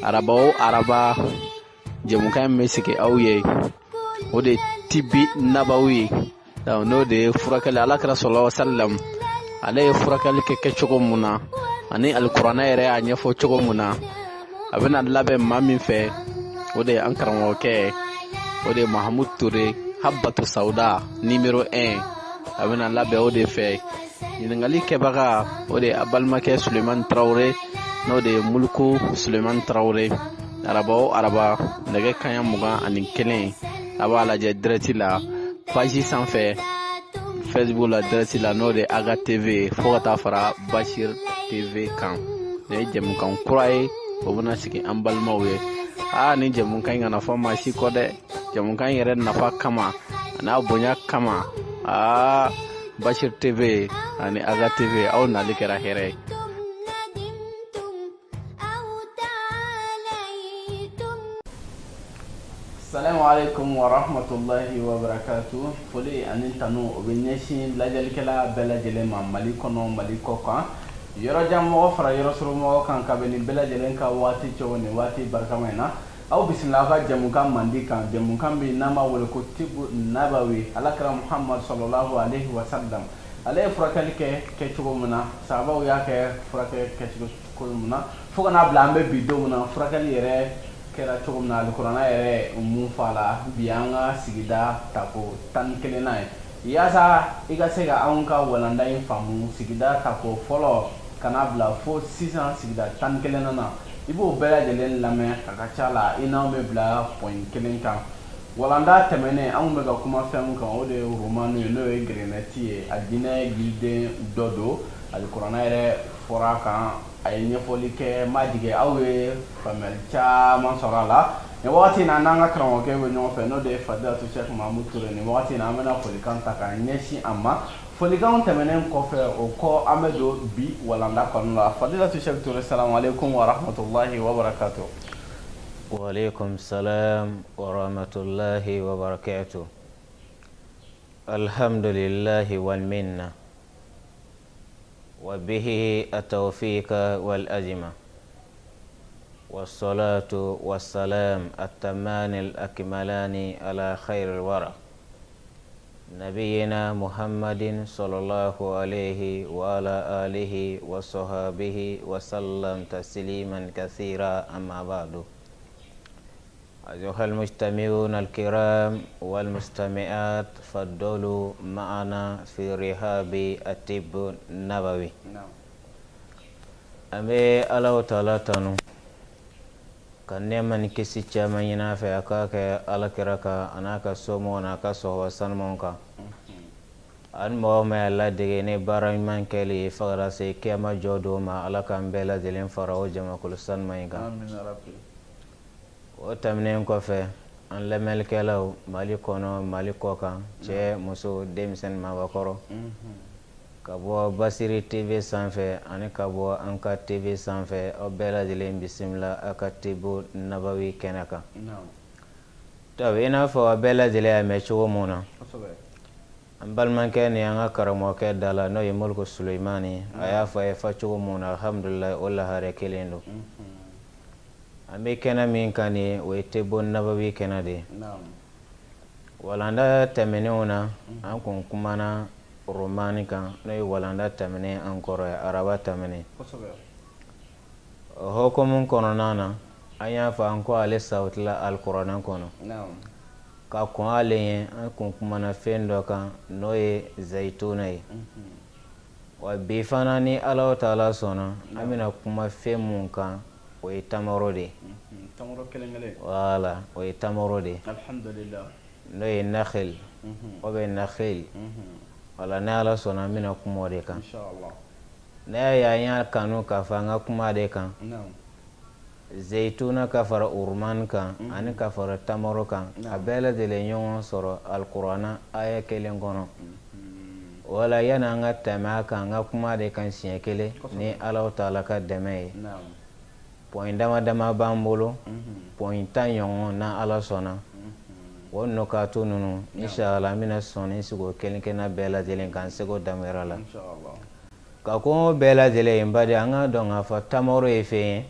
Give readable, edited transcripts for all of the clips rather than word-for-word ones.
Araba o araba, jɛmukan in bɛ sigi aw ye, o de tibi nabawi ye, n'o de ye furakɛli. Ala kira sɔlɔ salam, ale ye furakɛli kɛ kɛcogo mun na, ani alikuranɛ yɛrɛ y'a ɲɛfɔ cogo mun na, a bɛna labɛn maa min fɛ, o de ye an karamɔgɔkɛ, o de ye Mahamudu Ture, Habatu Sawuda numéro 1. A bɛna labɛn o de fɛ. Ɲininkali kɛbaga, o de ye a balimakɛ Sulemani Tarawele, n'o de ye Muluku Sulemani Tarawele. Araba o araba, nɛgɛ kaɲa 21, a b'a lajɛ direct la page sanfɛ, Facebook la direct la, n'o de ye Aga TV, fo ka taa fara Bashir TV kan. Nin ye jɛmukan kura ye, o bɛna sigi an balimaw ye. Aa, nin jɛmukan in kana fɔ maa si kɔ dɛ. Jɛmukan in yɛrɛ nafa kama, a n'a bonya kama, aa, Bashir TV ani Aga TV, aw nali kɛra hɛrɛ ye. Salamu alaikum wa rahmatullahi wa barakatu. Foli ani tanu, o bɛ ɲɛsin lajɛlikɛla bɛɛ lajɛlen ma, Mali kɔnɔ, Mali kɔ kan, yɔrɔjan mɔgɔ fara yɔrɔ surun mɔgɔ kan, kabini bɛɛ lajɛlen ka waati cogo nin waati barikama in na. Aw bisimila aw ka jɛmukan mandi kan, jɛmukan min n'an b'a wele ko tibu nabawi. Alakira Muhammad sallallahu alaihi wa sallam, ale ye furakɛli kɛ kɛcogo min na, sahabaw y'a kɛ furakɛ kɛcogo min na, fo ka n'a bila an bɛ bi don min na, furakɛli yɛrɛ kɛra cogo min na, alikuranɛ yɛrɛ mun fɔ a la. Bi an ka sigida tako 11nan ye. Yaasa i ka se ka anw ka walanda in faamu, sigida tako fɔlɔ ka n'a bila fo sisan sigida 11nan na, i b'o bɛɛ lajɛlen lamɛn. A ka ca la, i n'anw bɛ bila point kelen kan. Walanda tɛmɛnen, anw bɛ ka kuma fɛn min kan, o de ye romanu ye, n'o ye grenɛti ye. A diinɛ yiriden dɔ don. Alikuranɛ yɛrɛ fɔra a kan, a ye ɲɛfɔli kɛ. N b'a jigi aw ye faamuyali caman sɔrɔ a la. Nin wagati in na, n'an ka karamɔgɔkɛ bɛ ɲɔgɔn fɛ, n'o de ye Fadilatu Sɛki Mahamudu Ture. Nin wagati in na, an bɛna folikan ta k'a ɲɛsin a ma. Folikanw tɛmɛnen kɔfɛ, o kɔ, an bɛ don bi walanda kɔnɔna la. Fadilatu Sɛki Ture, salamu aleykum wa rahmatulahi wa barakatu. وعليكم السلام ورحمة الله وبركاته. الحمد لله والمنة وبه التوفيق والأزمة، والصلاة والسلام التمان الأكملان على خير الورى نبينا محمد صلى الله عليه وعلى آله وصحبه وسلم تسليما كثيرا. أما بعد، أيها المجتمعون الكرام والمستمعات، فضلوا معنا في رحاب الطب النبوي. An bɛ Ala taala tanu ka nɛɛma ni kisi caman ɲini a fɛ, a k'a kɛ Ala kira kan, a n'a ka somɔgɔw, n'a ka sɔhɔba sanumanw kan, ani mɔgɔ min y'a ladege ni baara ɲuman kɛli ye fo ka taa se kiyama jɔ don ma. Ala k'an bɛɛ lajɛlen fara o jamakulu sanuman in kan. O tɛmɛnen kɔfɛ, an lamɛnnikɛlaw Mali kɔnɔ, Mali kɔ kan, cɛ, muso, denmisɛnnin, maabakɔrɔ, ka bɔ Basiri TV sanfɛ ani ka bɔ an ka TV sanfɛ, aw bɛɛ lajɛlen bisimila aw ka Tibu Nabawi kɛnɛ kan. I n'a fɔ aw bɛɛ lajɛlen y'a mɛn cogo mun na an balimakɛ ni an ka karamɔgɔkɛ da la, n'o ye Moriku Sulemani, a y'a fɔ a ye fa cogo mun na, alhamdulilayi, o lahara kelen don. An bɛ kɛnɛ min kan nin ye, o ye Tibu Nabawi kɛnɛ de ye. Walanda tɛmɛnenw na, an kun kumana romani kan, n'o ye walanda tɛmɛnen an kɔrɔ ye, araba tɛmɛnen. O hukumu kɔnɔna na, an y'a fɔ an ko ale sabatila alikuranɛ kɔnɔ. Ka kɔn ale ye, an kun kumana fɛn dɔ kan, n'o ye zayituna ye. Wa bi fana, ni Ala taala sɔnna, an bɛna kuma fɛn mun kan, o ye tamaro de ye. Wala, o ye tamaro de ye, n'o ye nakhil o bɛ nakhil. Wala, ni Ala sɔnna, an bɛna kuma o de kan. Ne y'a ye, an y'a kanu k'a fɔ an ka kuma de kan, zeyituna ka fara urman kan ani ka fara tamaro kan, a bɛɛ lajɛlen ɲɔgɔn sɔrɔ alikuranɛ aya kelen kɔnɔ. Wala, yani an ka tɛmɛ a kan, an ka kuma de kan siɲɛ kelen, ni Ala taala ka dɛmɛ ye. Point dama dama b'an bolo, point 10 ɲɔgɔn, na Ala sɔnna. O nɔkatu ninnu, inshallah, an bɛna sɔnni sigi o kelen kelenna bɛɛ lajɛlen kan seko damira la. Ka ko bɛɛ lajɛlen, n baden, an ka dɔn k'a fɔ tamaro ye fɛn ye.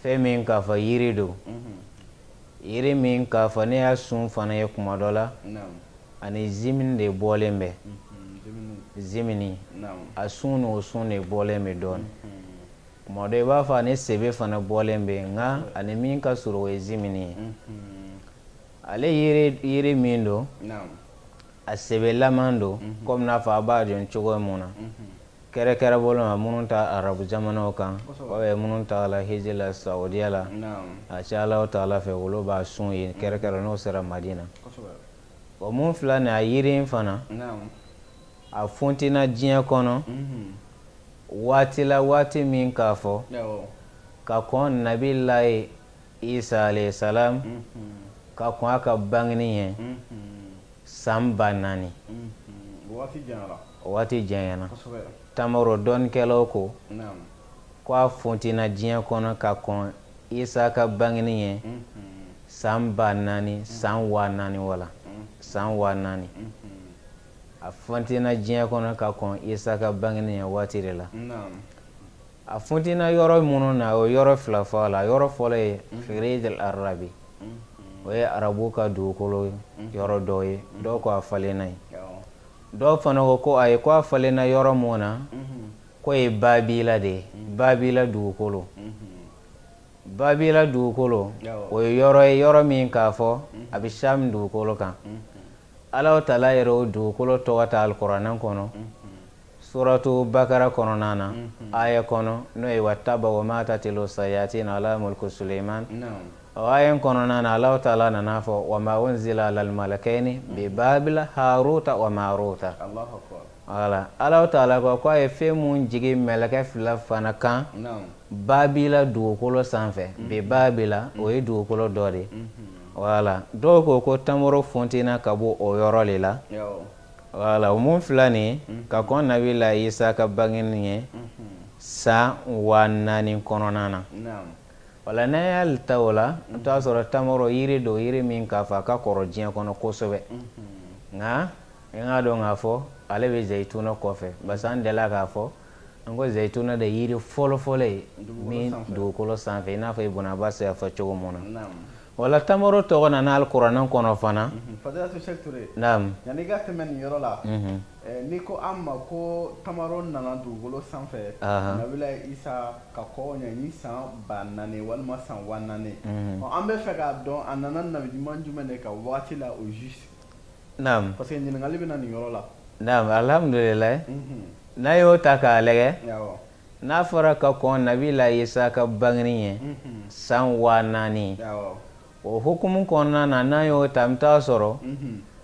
Fɛn min k'a fɔ yiri don, yiri min k'a fɔ ne y'a sun fana ye kuma dɔ la, ani zimini de bɔlen bɛ, zimini a sun n'o sun de bɔlen bɛ dɔɔnin. Kuma dɔ i b'a fɔ ani sebe fana bɔlen bɛ, nka ani min ka surun o ye zimini ye. Ale yiri min don, a sebelaman don, komi n'a fɔ a b'a dɔn cogo mun na. Kɛrɛkɛrɛ bolo ma, minnu ta arabu jamanaw kan, walima minnu tagala hiji la Saudiya la, a ca Alahu taala fɛ, olu b'a sun ye kɛrɛkɛrɛ n'o sera Madina. O mun filɛ nin, a yiri in fana a funtina diɲɛ kɔnɔ waati la, waati min k'a fɔ ka kɔn Nabilayi Isa alayhi salam, ka kɔn a ka bangeni ɲɛ san 4000. O waati janyana. Tamaro dɔnnikɛlaw ko ko a funtina diɲɛ kɔnɔ ka kɔn Isa ka bangeni ɲɛ san 4000, san 4000, wala san 4000. A funtina diɲɛ kɔnɔ ka kɔn Isa ka bangeni ɲɛ waati de la. A funtina yɔrɔ minnu na, o yɔrɔ fila fɔ a la. Yɔrɔ fɔlɔ ye Khirij al-Arabi, o ye arabu ka dugukolo yɔrɔ dɔ ye. Dɔw ko a falenna yen, dɔw fana ko ko ayi, ko a falenna yɔrɔ mun na, k'o ye Babila de ye, Babila dugukolo. Babila dugukolo, o ye yɔrɔ ye, yɔrɔ min k'a fɔ a bɛ Sham dugukolo kan. Alahu taala yɛrɛ o dugukolo tɔgɔ ta alikuranɛ kɔnɔ, suratu Bakara kɔnɔna na, aya kɔnɔ n'o ye watabau ma tatlu sayatin ala mulku Suleiman. O aya in kɔnɔna na, Alahu taala nana fɔ wa ma unzila alal malakaini bi Babila Haruta wa Maruta. Wala Alahu taala ko k'a ye fɛn mun jigin mɛlɛkɛ fila fana kan Babila dugukolo sanfɛ, bi Babila, o ye dugukolo dɔ de ye. Wala dɔw ko ko tamaro funtina ka bɔ o yɔrɔ de la. Wala o mun filɛ nin ye, ka kɔn Nabila Isa ka bangeni ɲɛ san 4000 kɔnɔna na. Wala n'an y'a ta o la, an t'a sɔrɔ tamaro yiri don, yiri min k'a fɔ a ka kɔrɔ diɲɛ kɔnɔ kosɛbɛ. Nka n k'a dɔn k'a fɔ ale bɛ zayituna kɔfɛ, parce que an delila k'a fɔ an ko zayituna de yiri fɔlɔfɔlɔ ye min dugukolo sanfɛ, i n'a fɔ Ibun Abbas y'a fɔ cogo mun na. Wala tamaro tɔgɔ nana alikuranɛ kɔnɔ fana. Fadilatu Sheikh Ture. Naam. Yanni i ka tɛmɛ nin yɔrɔ la, n'i ko an ma ko tamaro nana dugukolo sanfɛ, Nabila Isa ka kɔn ɲɛ ni san 4000 walima san 4000, ɔ an bɛ fɛ k'a dɔn a nana nabi ɲuman jumɛn de ka waati la au juste? Naam. Parce que ɲininkali bɛ na nin yɔrɔ la. Naam, alhamdulilayi. N'a y'o ta k'a lajɛ. Awɔ. N'a fɔra ka kɔn Nabila Isa ka bangeni ɲɛ san 4000, o hukumu kɔnɔna na, n'an y'o ta, an bɛ taa sɔrɔ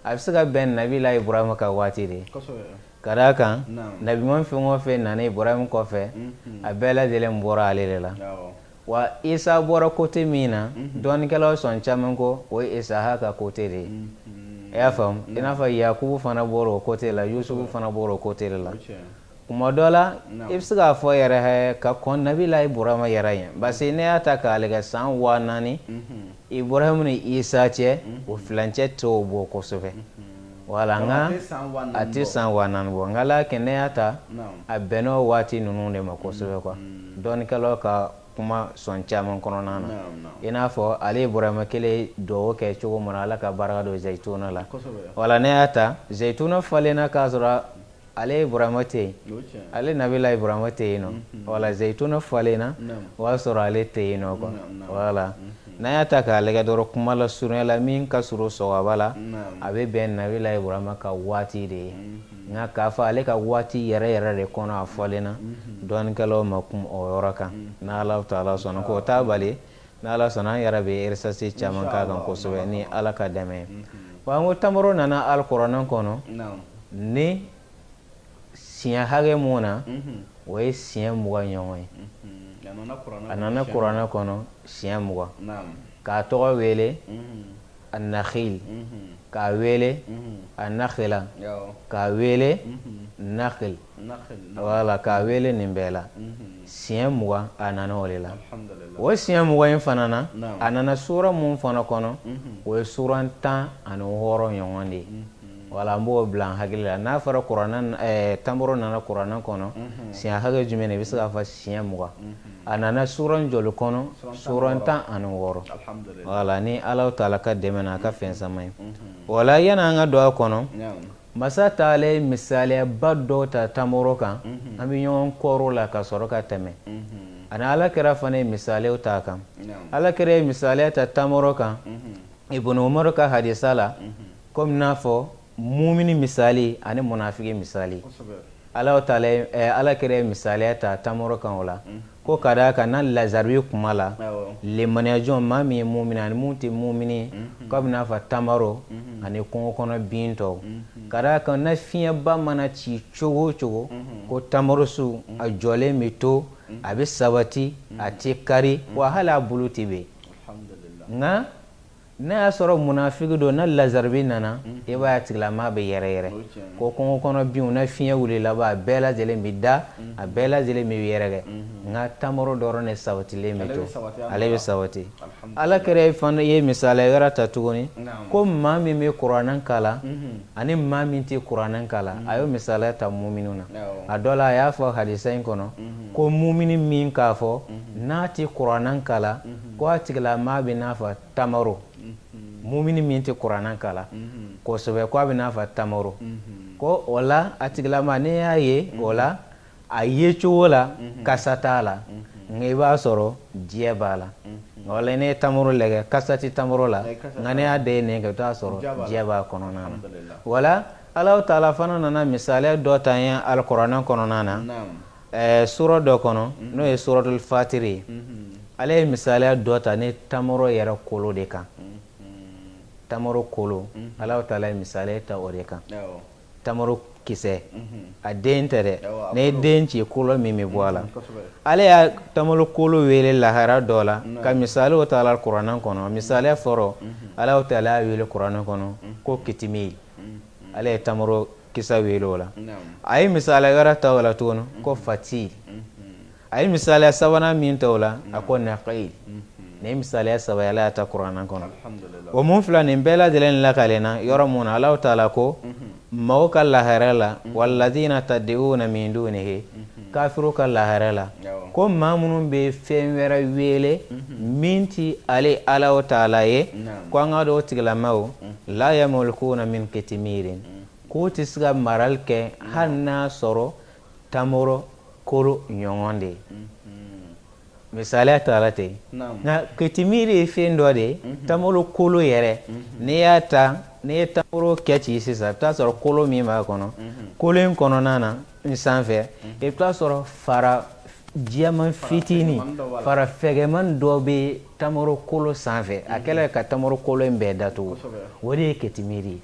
a bɛ se ka bɛn Nabila Ibrahima ka waati de ye, ka d'a kan nabiɲuman fɛn o fɛn nana Ibrahima kɔfɛ, a bɛɛ lajɛlen bɔra ale de la. Wa Isa bɔra côté min na, dɔnnikɛlaw sɔn caman ko o ye Isahaka côté de ye. I y'a faamu? I n'a fɔ Yakubu fana bɔra o côté la, Yusufu fana bɔra o côté de la. Kuma dɔ la, i bɛ se k'a fɔ yɛrɛ ka kɔn Nabila Ibrahima yɛrɛ ɲɛ, parce que n'i y'a ta k'a lajɛ, san 4000 Ibrahima ni Isa cɛ, o filancɛ t'o bɔ kosɛbɛ. Wala, nka a tɛ san 4000 bɔ, nka lakin n'i y'a ta, a bɛnna o waati ninnu de ma kosɛbɛ quoi, dɔnnikɛlaw ka kuma sɔn caman kɔnɔna na. I n'a fɔ ale Ibrahima kelen dugawu kɛ cogo min na, Ala ka barika don zayituna la. Wala n'i y'a ta, zayituna falenna k'a sɔrɔ ale Ibrahima tɛ yen, ale Nabila Ibrahima tɛ yen nɔ. Wala zayituna falenna, o y'a sɔrɔ ale tɛ yen nɔ quoi. Wala n'a y'a ta k'a lajɛ dɔrɔn, kuma la surunya la, min ka surun sawaba la, a bɛ bɛn Nabila Ibrahima ka waati de ye. Nka k'a fɔ ale ka waati yɛrɛ yɛrɛ de kɔnɔ a falenna, dɔnnikɛlaw ma kuma o yɔrɔ kan. N'Ala taala sɔnna, k'o t'a bali, n'Ala sɔnna, an yɛrɛ bɛ recherche caman k'a kan kosɛbɛ ni Ala ka dɛmɛ ye. Wa an ko tamaro nana alikuranɛ kɔnɔ ni siɲɛ hakɛ mun na, o ye siɲɛ 20 ɲɔgɔn ye. A nana kuranɛ kɔnɔ siɲɛ 20, k'a tɔgɔ wele anakhil, k'a wele anakhila, k'a wele nakhil. Wala k'a wele nin bɛɛ la siɲɛ 20, a nana o de la. O siɲɛ 20 in fana na, a nana sura mun fana kɔnɔ, o ye sura 16 ɲɔgɔn de ye. Wala an b'o bila an hakili la, n'a fɔra kuranɛ tamaro nana kuranɛ kɔnɔ siɲɛ hakɛ jumɛn, i bɛ se k'a fɔ siɲɛ 20. A nana suran joli kɔnɔ? Suran 16. Wala ni Ala taala ka dɛmɛ n'a ka fɛn sama ye. Wala yani an ka don a kɔnɔ, masa taala ye misaliyaba dɔ ta tamaro kan, an bɛ ɲɔgɔn kɔrɔ la ka sɔrɔ ka tɛmɛ. Ani Ala kira fana ye misaliyaw ta a kan. Ala kira ye misaliya ta tamaro kan Ibn Umar ka hadisa la, komi n'a fɔ mumini misali ani munafiki misali. Ala taala, Ala kira ye misaliya ta tamaro kan o la, ko ka d'a kan na lazarabi kuma la, limaniya jɔn maa min ye mumini ani mun tɛ mumini, k'a bɛ n'a fɔ tamaro ani kungo kɔnɔ bin tɔw. Ka d'a kan na fiɲɛba mana ci cogo o cogo, ko tamaro sun a jɔlen bɛ to, a bɛ sabati, a tɛ kari, wa hali a bulu tɛ ben. Nka n'a y'a sɔrɔ munafiki don, na lazarabi nana, i b'a ye a tigilamaa bɛ yɛrɛyɛrɛ ko kungo kɔnɔ binw na fiɲɛ wulila ba, a bɛɛ lajɛlen bɛ da, a bɛɛ lajɛlen bɛ yɛrɛkɛ. Nka tamaro dɔrɔn de sabatilen bɛ to, ale bɛ sabati. Ala kira fana ye misaliya wɛrɛ ta tuguni, ko maa min bɛ kuranɛ kalan ani maa min tɛ kuranɛ kalan. A y'o misaliya ta muminu na. A dɔ la, a y'a fɔ hadisa in kɔnɔ ko mumini min k'a fɔ n'a tɛ kuranɛ kalan, ko a tigilamaa bɛ n'a fɔ tamaro. Mumini min tɛ kuranɛ kalan kosɛbɛ, ko a bɛ n'a fɔ tamaro, ko o la a tigilamaa, n'i y'a ye o la, a ye cogo la kasa t'a la, nka i b'a sɔrɔ diɲɛ b'a la. Wala n'i ye tamaro lajɛ, kasa tɛ tamaro la, nka n'i y'a den nɛn kɛ, i bɛ t'a sɔrɔ diɲɛ b'a kɔnɔna na. Wala Ala taala fana nana misaliya dɔ ta an ye alikuranɛ kɔnɔna na, sura dɔ kɔnɔ, n'o ye suratul fatiri ye. Ale ye misaliya dɔ ta ni tamaro yɛrɛ kolo de kan. Tamaro kolo, Ala taala ye misaliya ta o de kan. Tamaro kisɛ, a den tɛ dɛ. N'i ye den ci, kolo min bɛ bɔ a la, ale y'a tamaro kolo wele lahara dɔ la ka misaliw ta la kuranɛ kɔnɔ. Misaliya fɔlɔ, Ala taala y'a wele kuranɛ kɔnɔ ko kitimiri. Ale ye tamaro kisɛ wele o la. A ye misaliya wɛrɛ ta o la tuguni ko fatil. A ye misaliya sabanan min ta o la, a ko naqil. Nin ye misaliya saba ye, Ala y'a ta kuranɛ kɔnɔ. O mun fila nin bɛɛ lajɛlen lakalenna yɔrɔ mun na, Alahu taala ko maaw ka lahara la, walladina tad'una min dunihi, kafiru ka lahara la, ko maa minnu bɛ fɛn wɛrɛ wele min ti ale Alahu taala ye, ko an ka dɔn o tigilamaw la yamlikuna min kitimirin, k'u tɛ se ka marali kɛ hali n'a sɔrɔ tamaro kolo ɲɔgɔn de ye. Misaliya ta la ten. Nka kitimiri ye fɛn dɔ de ye, tamaro kolo yɛrɛ. N'i y'a ta, n'i ye tamaro kɛ ci sisan, i bɛ t'a sɔrɔ kolo min b'a kɔnɔ, kolo in kɔnɔna na n sanfɛ, i bɛ t'a sɔrɔ fara jɛman fitinin, fara fɛgɛman dɔ bɛ tamaro kolo sanfɛ. A kɛlen ka tamaro kolo in bɛɛ datugu, o de ye kitimiri ye.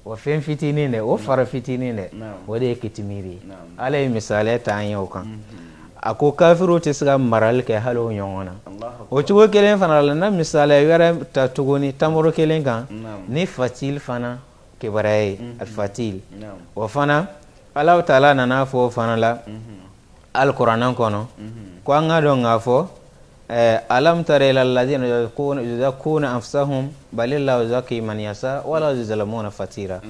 O fɛn fitinin dɛ, o fara fitinin dɛ, o de ye kitimiri ye. Ala ye misaliya ta an ye o kan. A ko kafiriw tɛ se ka marali kɛ hali o ɲɔgɔn na. O cogo kelen fana la, na misaliya wɛrɛ ta tuguni tamaro kelen kan ni fatil fana kibaruya ye, alfatil. O fana, Ala taala nana fɔ o fana la alikuranɛ kɔnɔ ko an ka dɔn k'a fɔ alam tara ila alladhina yuzakkuna anfusahum balillahu yuzakki man yasha wala yuzlamuna fatira.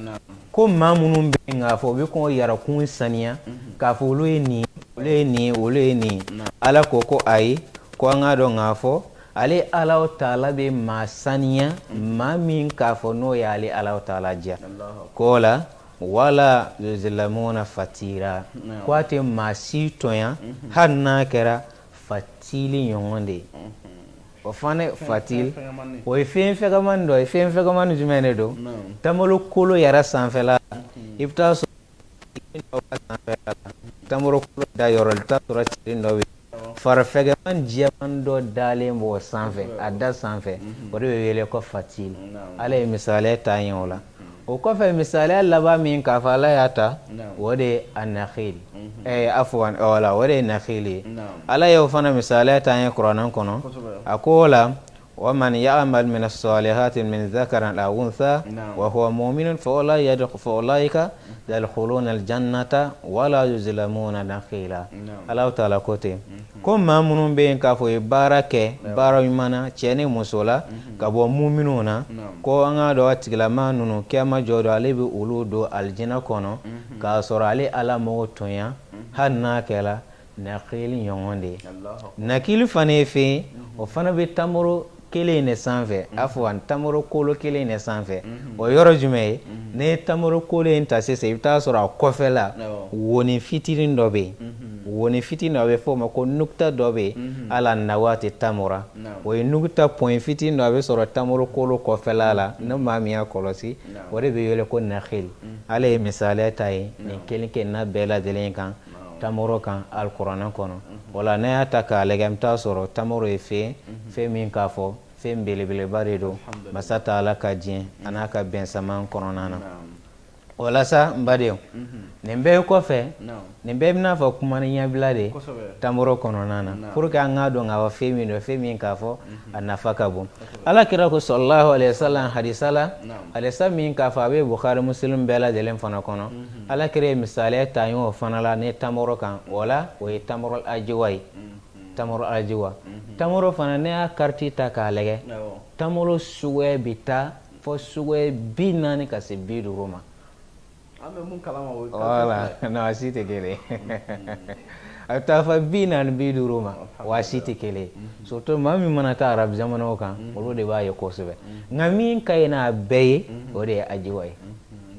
Ko maa minnu bɛ yen k'a fɔ u bɛ k'u yɛrɛkun saniya k'a fɔ olu ye nin, olu ye nin, olu ye nin, Ala ko ko ayi, ko an ka dɔn k'a fɔ ale Ala taala bɛ maa saniya, maa min k'a fɔ n'o ye ale Ala taala diya k'o la, wala yuzlamuna fatira, ko a tɛ maa si tɔɲa hali n'a kɛra fatili ɲɔgɔn de ye. O fana fatili, o ye fɛn fɛgɛman dɔ ye. Fɛn fɛgɛman jumɛn de don? Tamaro kolo yɛrɛ sanfɛla, i bɛ taa sɔrɔ sanfɛla la, tamaro kolo da yɔrɔ, i bɛ taa sɔrɔ cirin dɔ bɛ yen, fara fɛgɛman jɛman dɔ dalen b'o sanfɛ, a da sanfɛ, o de bɛ wele ko fatili. Ala ye misaliya ta ye o la. O kɔfɛ, misaliya laban min k'a fɔ Ala y'a ta, o de ye anakhil, afwan, wala o de ye nakhil ye. Ala y'o fana misaliya ta an ye kuranɛ kɔnɔ. A ko o la wa man ya'mal min as-salihati min dhakarin aw untha wa huwa mu'minun fa ulaika yadkhuluna al-jannata wala yuzlamuna naqira. Ala taala ko ten ko maa minnu bɛ yen k'a fɔ u ye baara kɛ baara ɲuman na, cɛ ni muso la, ka bɔ muminw na, ko an k'a dɔn a tigilamaa ninnu, kiyama jɔ don, ale bɛ olu don alijinɛ kɔnɔ k'a sɔrɔ ale Ala m'o tɔɲa hali n'a kɛra Nakili ɲɔgɔn de ye. Nakili fana ye fɛn ye, o fana bɛ tamaro kelen in de sanfɛ, a fɔ an tamaro kolo kelen in de sanfɛ. O yɔrɔ jumɛn ye? N'i ye tamaro kolo in ta sisan, i bɛ taa sɔrɔ a kɔfɛla wonin fitinin dɔ bɛ yen, wonin fitinin dɔ, a bɛ fɔ o ma ko nukta dɔ bɛ yen, ala nawati tamura. O ye nukta point fitinin dɔ, a bɛ sɔrɔ tamaro kolo kɔfɛla la. Ni maa min y'a kɔlɔsi, o de bɛ wele ko nakili. Ala ye misaliya ta ye nin kelen kelenna bɛɛ lajɛlen kan tamaro kan alikuranɛ kɔnɔ. O la, n'a y'a ta k'a lajɛ, an bɛ taa sɔrɔ tamaro ye fɛn fɛn min k'a fɔ fɛn belebeleba de don masa taala ka diɲɛ a n'a ka bɛnsaman kɔnɔna na. O la sa, n badenw, nin bɛɛ kɔfɛ, nin bɛɛ bɛna fɔ kuma ni ɲɛbila de tamaro kɔnɔna na, pour que an k'a dɔn k'a fɔ fɛn min don, fɛn min k'a fɔ a nafa ka bon. Ala kira ko sallallahu alaihi wasallam hadisa la, hadisa min k'a fɔ a bɛ Bukhari, Muslim bɛɛ lajɛlen fana kɔnɔ, ala kira ye misaliya ta ye o fana la ni tamaro kan. O la, o ye tamaro ajiwa ye. Tamaro ajiwa, tamaro fana, ne y'a kariti ta k'a lajɛ, tamaro suguya bɛ taa fɔ suguya 40 ka se 50 ma. An bɛ mun kalama, o ye Voilà, non, a si tɛ kelen. A bɛ taa fɔ 40, 50 ma, wa a si tɛ kelen. Surtout maa min mana taa arabu jamanaw kan, olu de b'a ye kosɛbɛ. Nka min ka ɲi n'a bɛɛ ye, o de ye ajiwa ye,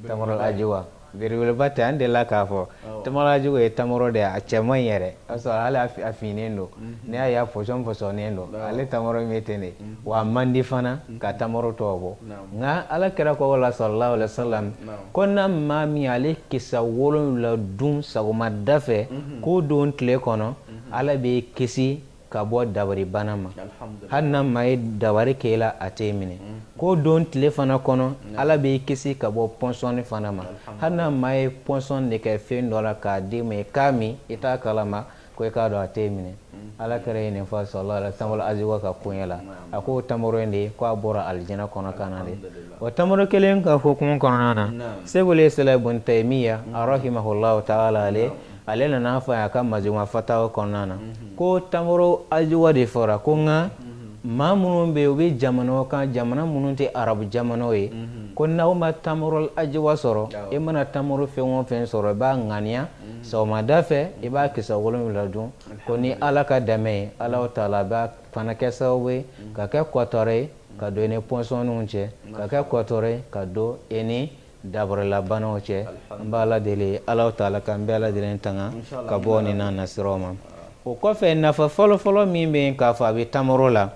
tamaro ajiwa. Belebeleba tɛ, an delila k'a fɔ, tamaro ajiwa ye tamaro de ye, a cɛ man ɲi yɛrɛ. O y'a sɔrɔ hali a finnen don, n'i y'a ye a pɔsɔn pɔsɔnnen don, ale tamaro bɛ ten de, wa a man di fana ka tamaro tɔw bɔ. Nka ala kira ko la sallallahu alaihi wasallam ko na maa min ale kisɛ 7 dun sɔgɔmada fɛ, k'o don tile kɔnɔ, ala b'i kisi ka bɔ dabaribana ma. Hali na maa ye dabari k'e la, a t'e minɛ. K'o don tile fana kɔnɔ, ala b'i kisi ka bɔ pɔsɔni fana ma. Hali na maa ye pɔsɔni de kɛ fɛn dɔ la k'a d'i ma, i k'a min, i t'a kalama, ko i k'a dɔn a t'e minɛ. Ala kira ye nin fɔ sallallahu alaihi wasallam aziwa ka koɲɛ la. A k'o tamaro in de, ko a bɔra alijinɛ kɔnɔ ka na de. O tamaro kelen ka hukumu kɔnɔna na, Seykhul Islam Ibn Taymiya rahimahullahu ta'ala, ale nana fɔ a ka majuma fatawa kɔnɔna na ko tamaro ajiwa de fɔra ko, nka maa minnu bɛ yen, u bɛ jamanaw kan, jamana minnu tɛ arabu jamanaw ye, ko n'aw ma tamaro ajiwa sɔrɔ, i mana tamaro fɛn o fɛn sɔrɔ, i b'a ŋaniya sɔgɔmada fɛ, i b'a kisɛ 7 dun, ko ni ala ka dɛmɛ ye, Alahu taala b'a fana kɛ sababu ye ka kɛ kɔtɔrɔ ye ka don i ni pɔsɔniw cɛ, ka kɛ kɔtɔrɔ ye ka don i ni dabarelabanaw cɛ. An b'a ala deli, Alahu taala k'an bɛɛ lajɛlen tanga ka bɔ nin n'a nasiraw ma. O kɔfɛ, nafa fɔlɔfɔlɔ min bɛ yen k'a fɔ a bɛ tamaro la,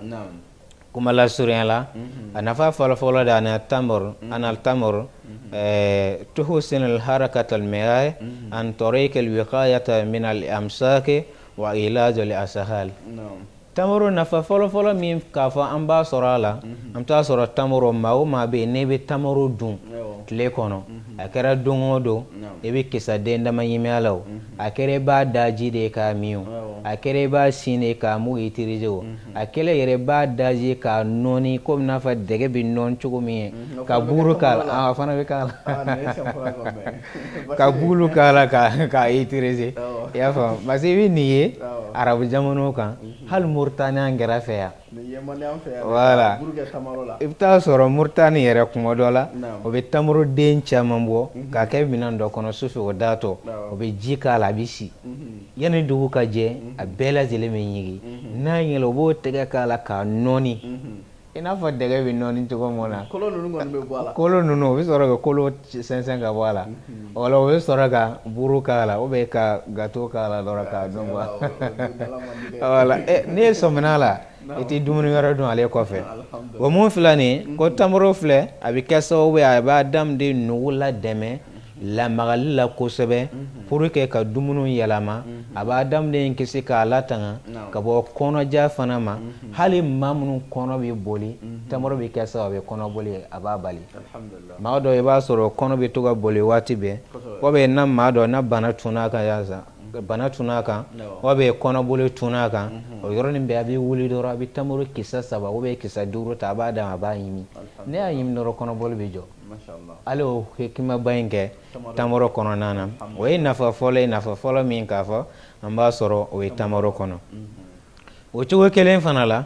kuma lasurunya la, a nafa fɔlɔfɔlɔ de, ana tamaro, ana tamaro tuhsin al harakat al miyah an tariq al wiqayata min al amsak wa ilaj al ashal. Tamaro nafa fɔlɔfɔlɔ min k'a fɔ an b'a sɔrɔ a la, an bɛ taa sɔrɔ tamaro, maa o maa bɛ yen n'e bɛ tamaro dun tile kɔnɔ, a kɛra don o don i bɛ kisɛ den dama ɲimi a la, o a kɛra i b'a daji de k'a min, o a kɛra i b'a sin de k'a mugu utiliser, o a kɛlen yɛrɛ i b'a daji k'a nɔɔni komi n'a fɔ dɛgɛ bɛ nɔɔni cogo min ye, ka buru k'a la, a fana bɛ k'a la, ka bulu k'a la k'a utiliser. I y'a faamu? Parce que i bɛ nin ye arabu jamanaw kan, hali Moritani an kɛrɛfɛ yan. Voilà, i bɛ taa sɔrɔ Moritani yɛrɛ, kuma dɔ la, o bɛ tamaro den caman bɔ k'a kɛ minɛn dɔ kɔnɔ sufɛ, o datɔ o bɛ ji k'a la, a bɛ si yanni dugu ka jɛ, a bɛɛ lajɛlen bɛ ɲigin. N'a ɲɛla, o b'o tɛgɛ k'a la k'a nɔɔni i n'a fɔ dɛgɛ bɛ nɔɔni cogo min na. Kolo ninnu kɔni bɛ bɔ a la. Kolo ninnu, o bɛ sɔrɔ ka kolo sɛnsɛn ka bɔ a la. O la, o bɛ sɔrɔ ka buru k'a la ou bien ka gâteau k'a la dɔrɔn k'a dun quoi. Voilà, n'e sɔmina la, i tɛ dumuni wɛrɛ dun ale kɔfɛ. O mun filɛ nin ye, ko tamaro filɛ, a bɛ kɛ sababu ye, a b'a adamaden nugu la dɛmɛ lamagali la kosɛbɛ pour que ka dumuniw yɛlɛma. A b'a adamaden kisi k'a latanga ka bɔ kɔnɔja fana ma. Hali maa minnu kɔnɔ bɛ boli, tamaro bɛ kɛ sababu ye kɔnɔboli a b'a bali. Maa dɔ, i b'a sɔrɔ kɔnɔ bɛ to ka boli waati bɛɛ, ou bien na maa dɔ na bana tunna kan, yaasa bana tunna kan, ou bien kɔnɔboli tunna kan, o yɔrɔnin bɛɛ a bɛ wuli dɔrɔn, a bɛ tamaro kisɛ 3 ou bien kisɛ 5 ta, a b'a d'a ma, a b'a ɲimi. Ne y'a ɲimi dɔrɔn, kɔnɔboli bɛ jɔ. Hali o hikimaba in kɛ tamaro kɔnɔna na, o ye nafa fɔlɔ ye. Nafa fɔlɔ min k'a fɔ an b'a sɔrɔ, o ye tamaro kɔnɔ. O cogo kelen fana la,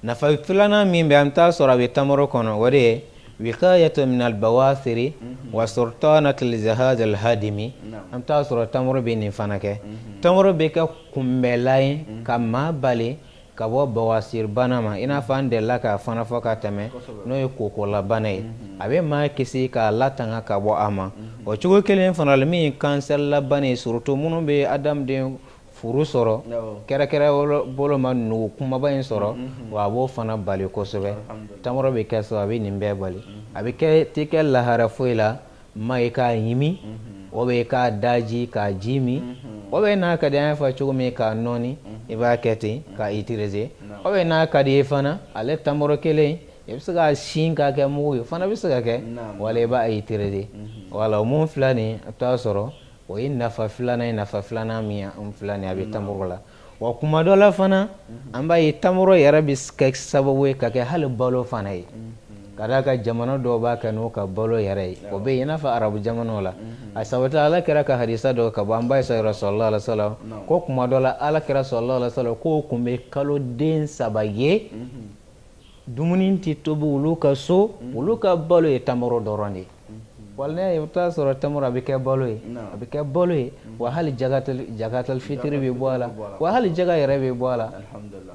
nafa filanan min bɛ an t'a sɔrɔ a bɛ tamaro kɔnɔ, o de ye wikayatu min albawasiri wa sultanat al jihaz al hadimi. An t'a sɔrɔ tamaro bɛ nin fana kɛ. Tamaro bɛ kɛ kunbɛlan ye ka maa bali ka bɔ bawasiribana ma, i n'a fɔ an delila k'a fana fɔ ka tɛmɛ, n'o ye kokolabana ye. A bɛ maa kisi k'a latanga ka bɔ a ma. O cogo kelen fana la, min ye kansɛrilabana ye, surtout minnu bɛ adamaden furu sɔrɔ, kɛrɛkɛrɛ bolo ma nugu kumaba in sɔrɔ, wa a b'o fana bali kosɛbɛ. Tamaro bɛ kɛ sababu a bɛ nin bɛɛ bali. A bɛ kɛ tɛ kɛ lahara foyi la ma i k'a ɲimi, o bɛ i k'a daji k'a ji min, o bɛ n'a ka di an y'a fɔ cogo min k'a nɔɔni, i b'a kɛ ten k'a utiliser. O bɛ n'a ka di ye fana, ale tamaro kelen, i bɛ se k'a sin k'a kɛ mugu ye, o fana bɛ se ka kɛ, wala i b'a utiliser. Wala o mun filɛ nin, a bɛ taa sɔrɔ o ye nafa filanan ye. Nafa filanan min an filɛ nin, a bɛ tamaro la. Wa kuma dɔ la fana, an b'a ye tamaro yɛrɛ bɛ kɛ sababu ye ka kɛ hali balo fana ye, ka d'a kan jamana dɔw b'a kɛ n'o ka balo yɛrɛ ye. O bɛ yen, i n'a fɔ arabu jamanaw la. A sabati ala kira ka hadisa dɔ ka bɔ an ba Ayisa yɔrɔ sallallahu alaihi wasallam, ko kuma dɔ la ala kira sallallahu alaihi wasallam k'o tun bɛ kalo den 3 ye, dumuni tɛ tobi olu ka so, olu ka balo ye tamaro dɔrɔn de ye. Wala ne i bɛ taa sɔrɔ tamaro a bɛ kɛ balo ye, a bɛ kɛ balo ye. Wa hali jakatal fitiri bɛ bɔ a la, wa hali jaga yɛrɛ bɛ bɔ a la.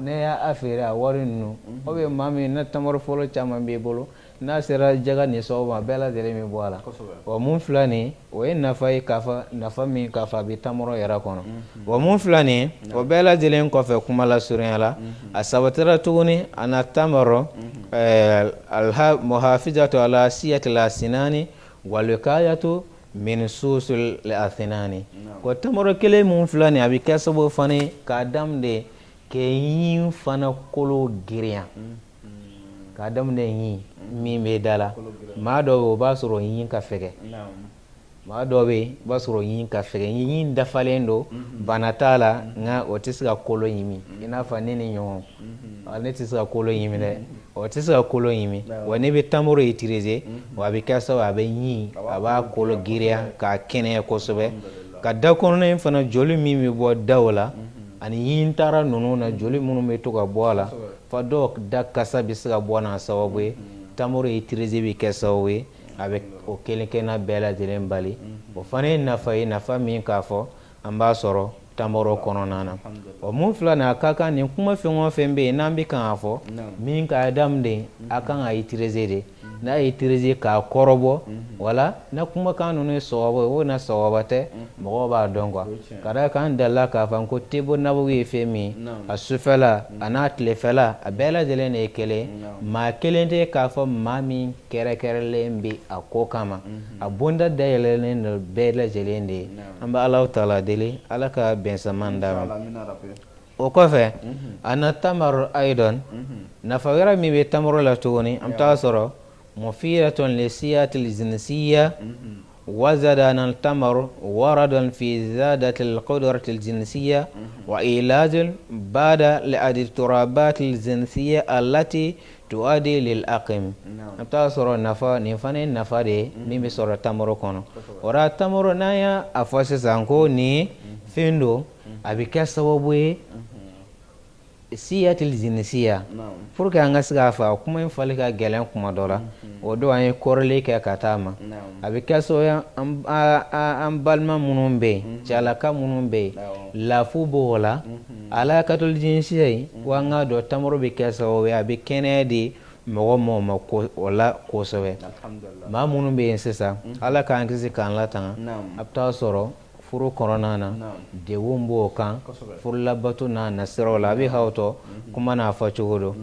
Ne y'a feere a wari ninnu, o bɛ maa min ne tamaro fɔlɔ caman b'i bolo, n'a sera jaga ni sɔgɔma ma, bɛɛ lajɛlen bɛ bɔ a la. Wa mun filɛ nin, o ye nafa ye k'a fɔ nafa min k'a fɔ a bɛ tamaro yɛrɛ kɔnɔ. Wa mun filɛ nin, o bɛɛ lajɛlen kɔfɛ, kuma lasurunya la, a sabatira tuguni ana tamaro muhafizatu ala siyatil asinani walikayatu min susul asinani. Ko tamaro kelen mun filɛ nin, a bɛ kɛ sababu fana ye k'a daminɛ k'e ɲin fana kolo girinya, k'a daminɛ ɲin min bɛ da la. Maa dɔw bɛ, o b'a sɔrɔ ɲin ka fɛgɛ. Maa dɔw bɛ yen, i b'a sɔrɔ ɲin ka fɛgɛ, ɲin dafalen don, bana t'a la, nka o tɛ se ka kolo ɲimi, i n'a fɔ ne ni ɲɔgɔn. Ne tɛ se ka kolo ɲimi dɛ, o tɛ se ka kolo ɲimi. Wa n'i bɛ tamaro utiliser, wa a bɛ kɛ sababu a bɛ ɲin, a b'a kolo girinya k'a kɛnɛya kosɛbɛ. Ka da kɔnɔna in fana, joli min bɛ bɔ daw la ani ɲin taara ninnu na, joli minnu bɛ to ka bɔ a la, fo dɔw da kasa bɛ se ka bɔ n'a sababu ye, tamaro utiliser bɛ kɛ sababu ye a bɛ o kelen kelenna bɛɛ lajɛlen bali. O fana ye nafa ye, nafa min k'a fɔ an b'a sɔrɔ tamaro kɔnɔna na. O mun filɛ nin, a ka kan nin kuma fɛn o fɛn bɛ yen n'an bɛ kan k'a fɔ min ka adamaden a kan ka utiliser de, n'a ye utiliser k'a kɔrɔbɔ, wala na kumakan ninnu ye sawaba ye o na sawaba tɛ, mɔgɔw b'a dɔn quoi. Ka d'a kan an delila k'a fɔ ko tebo nabawi ye fɛn min, a sufɛla a n'a tilefɛla, a bɛɛ lajɛlen de ye kelen. Maa kelen tɛ k'a fɔ maa min kɛrɛkɛrɛlen bɛ a ko kama, a bonda dayɛlɛlen don bɛɛ lajɛlen de ye. An bɛ Alahu taala deli, Ala ka bɛnsaman d'a ma. O kɔfɛ, ana tamaro ayidɔn, nafa wɛrɛ min bɛ tamaro la tuguni, an bɛ taa sɔrɔ mufidatun li siyatil jinsiya wazada anal tamaro waradun fi zadatil qudratil jinsiya wa ilajul bada li adturabatil jinsiya allati tuadi lil aqim. An bɛ taa sɔrɔ nafa nin fana ye nafa de ye min bɛ sɔrɔ tamaro kɔnɔ. O la tamaro, n'an y'a fɔ sisan ko nin fɛn don, a bɛ kɛ sababu ye siyatil jinsiya, pour que an ka se k'a fɔ, a kuma in fɔli ka gɛlɛn kuma dɔ la. O don an ye kɔrɔlen kɛ ka taa ma, a bɛ kɛ sababu ye an balima minnu bɛ yen, cɛlaka minnu bɛ yen, lafu b'o la, alakatul jinsiya ye. Wa an k'a dɔn tamaro bɛ kɛ sababu ye a bɛ kɛnɛya di mɔgɔ mɔgɔ ma o la kosɛbɛ. Maa minnu bɛ yen sisan, Ala k'an kisi k'an latanga, a bɛ taa sɔrɔ furu kɔnɔna na degun b'o kan, furulabato n'a nasiraw la, a bɛ hawtɔ kuma n'a fɔ cogo don,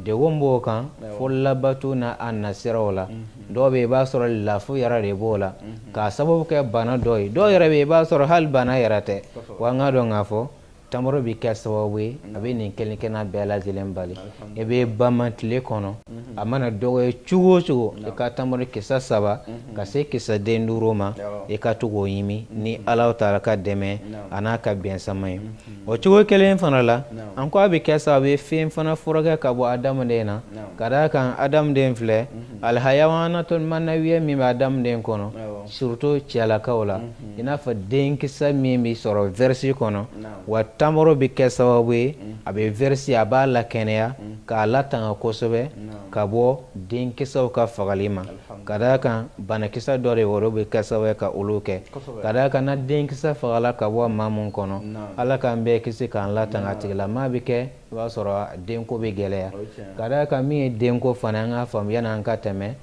degun b'o kan furulabato n'a a nasiraw la. Dɔw bɛ yen, i b'a sɔrɔ lafu yɛrɛ de b'o la k'a sababu kɛ bana dɔ ye. Dɔw yɛrɛ bɛ yen, i b'a sɔrɔ hali bana yɛrɛ tɛ. Wa an k'a dɔn k'a fɔ tamaro bɛ kɛ sababu ye a bɛ nin kelen kelenna bɛɛ lajɛlen bali. I bɛ bama tile kɔnɔ, a mana dɔgɔya cogo o cogo, i ka tamaro kisɛ 3 ka se kisɛ den 5 ma, i ka to k'o ɲimi ni Alahu taala ka dɛmɛ a n'a ka bɛnsama ye. O cogo kelen fana la, an ko a bɛ kɛ sababu ye fɛn fana furakɛ ka bɔ adamaden na, ka d'a kan adamaden filɛ, alihayawanatul manawiya min bɛ adamaden kɔnɔ, surtout cɛlakaw la, i n'a fɔ denkisɛ min bɛ sɔrɔ verisi kɔnɔ. Wa tamaro bɛ kɛ sababu ye a bɛ verisi, a b'a lakɛnɛya k'a latanga kosɛbɛ ka bɔ denkisɛw ka fagali ma. Ka d'a kan banakisɛ dɔ de woro bɛ kɛ sababu ye ka olu kɛ. Ka d'a kan na denkisɛ fagala ka bɔ maa mun kɔnɔ, Ala k'an bɛɛ kisi k'an latanga, a tigilamaa bɛ kɛ i b'a sɔrɔ denko bɛ gɛlɛya. Ka d'a kan min ye denko fana, an k'a faamu yanni an ka tɛmɛ,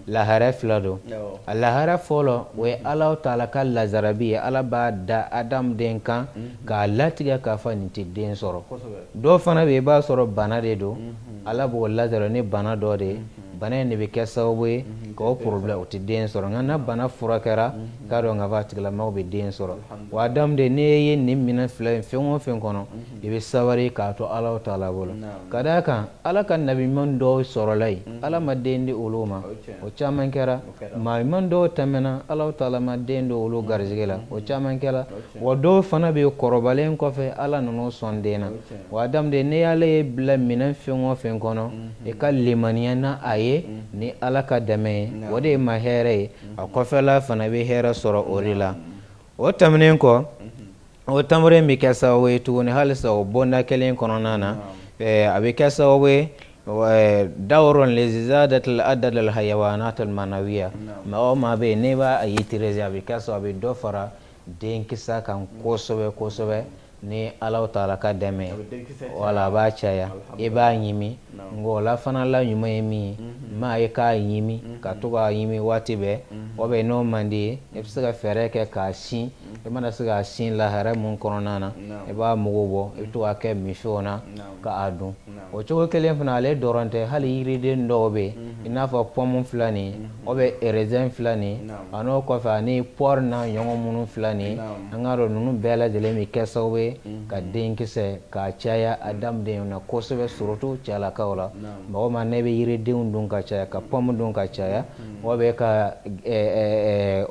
lahara fila don. A lahara fɔlɔ, o ye Ala taala ka lazarabi ye. Ala b'a da adamaden kan k'a latigɛ k'a fɔ nin tɛ den sɔrɔ. Dɔw fana bɛ yen, i b'a sɔrɔ bana de don. Ala b'o lajarabi ni bana dɔ de ye. Bana in de bɛ kɛ sababu ye k'o problème, o tɛ den sɔrɔ. Nka n'a bana furakɛra, k'a dɔn k'a fɔ a tigilamɔgɔ bɛ den sɔrɔ. Wa adamaden, n'i ye nin minɛn fila in fɛn o fɛn kɔnɔ, i bɛ sabari k'a to Ala taala bolo. Ka d'a kan Ala ka nabi ɲuman dɔw sɔrɔla yen, Ala ma den di olu ma, o caman kɛra. Maa ɲuman dɔw tɛmɛna, Ala taala ma den don olu garisɛgɛ la, o caman kɛra. Wa dɔw fana bɛ kɔrɔbalen kɔfɛ, Ala nan'u sɔn den na. Wa adamaden, n'i y'Ala ye bila minɛn fɛn o fɛn kɔnɔ, i ka limaniya n'a a ye ni Ala ka dɛmɛ ye, o de ye ma hɛrɛ ye. A kɔfɛla fana bɛ hɛrɛ sɔrɔ o de la. O tɛmɛnen kɔ, o tamaro in bɛ kɛ sababu ye tuguni halisa o bonda kelen kɔnɔna na, a bɛ kɛ sababu ye dawrun li ziyadatil adadil hayawanatil manawiya. Maa o maa bɛ yen n'i b'a utiliser, a bɛ kɛ sababu a bɛ dɔ fara denkisɛ kan kosɛbɛ kosɛbɛ ni Ala taala ka dɛmɛ. Wala a b'a caya, i b'a ɲimi. Nka o la fana la ɲuman ye min ye, maa ye k'a ɲimi, ka to k'a ɲimi waati bɛɛ. O bɛ n'o man di ye, i bɛ se ka fɛɛrɛ kɛ k'a sin. I mana se k'a sin lahara mun kɔnɔna na, i b'a mugu bɔ, i bɛ to k'a kɛ minfɛnw na k'a dun. O cogo kelen fana, ale dɔrɔn tɛ, hali yiriden dɔw bɛ yen, i n'a fɔ pomme filɛ nin ye, o bɛ raisin filɛ nin ye, a n'o kɔfɛ ani poire n'a ɲɔgɔn minnu filɛ nin ye, an k'a dɔn ninnu bɛɛ lajɛlen bɛ kɛ sababu ye ka denkisɛ k'a caya adamaden na kosɛbɛ, surtout cɛlakaw la. Mɔgɔ ma ne bɛ yiridenw dun ka caya, ka pomme dun ka caya, o bɛ ka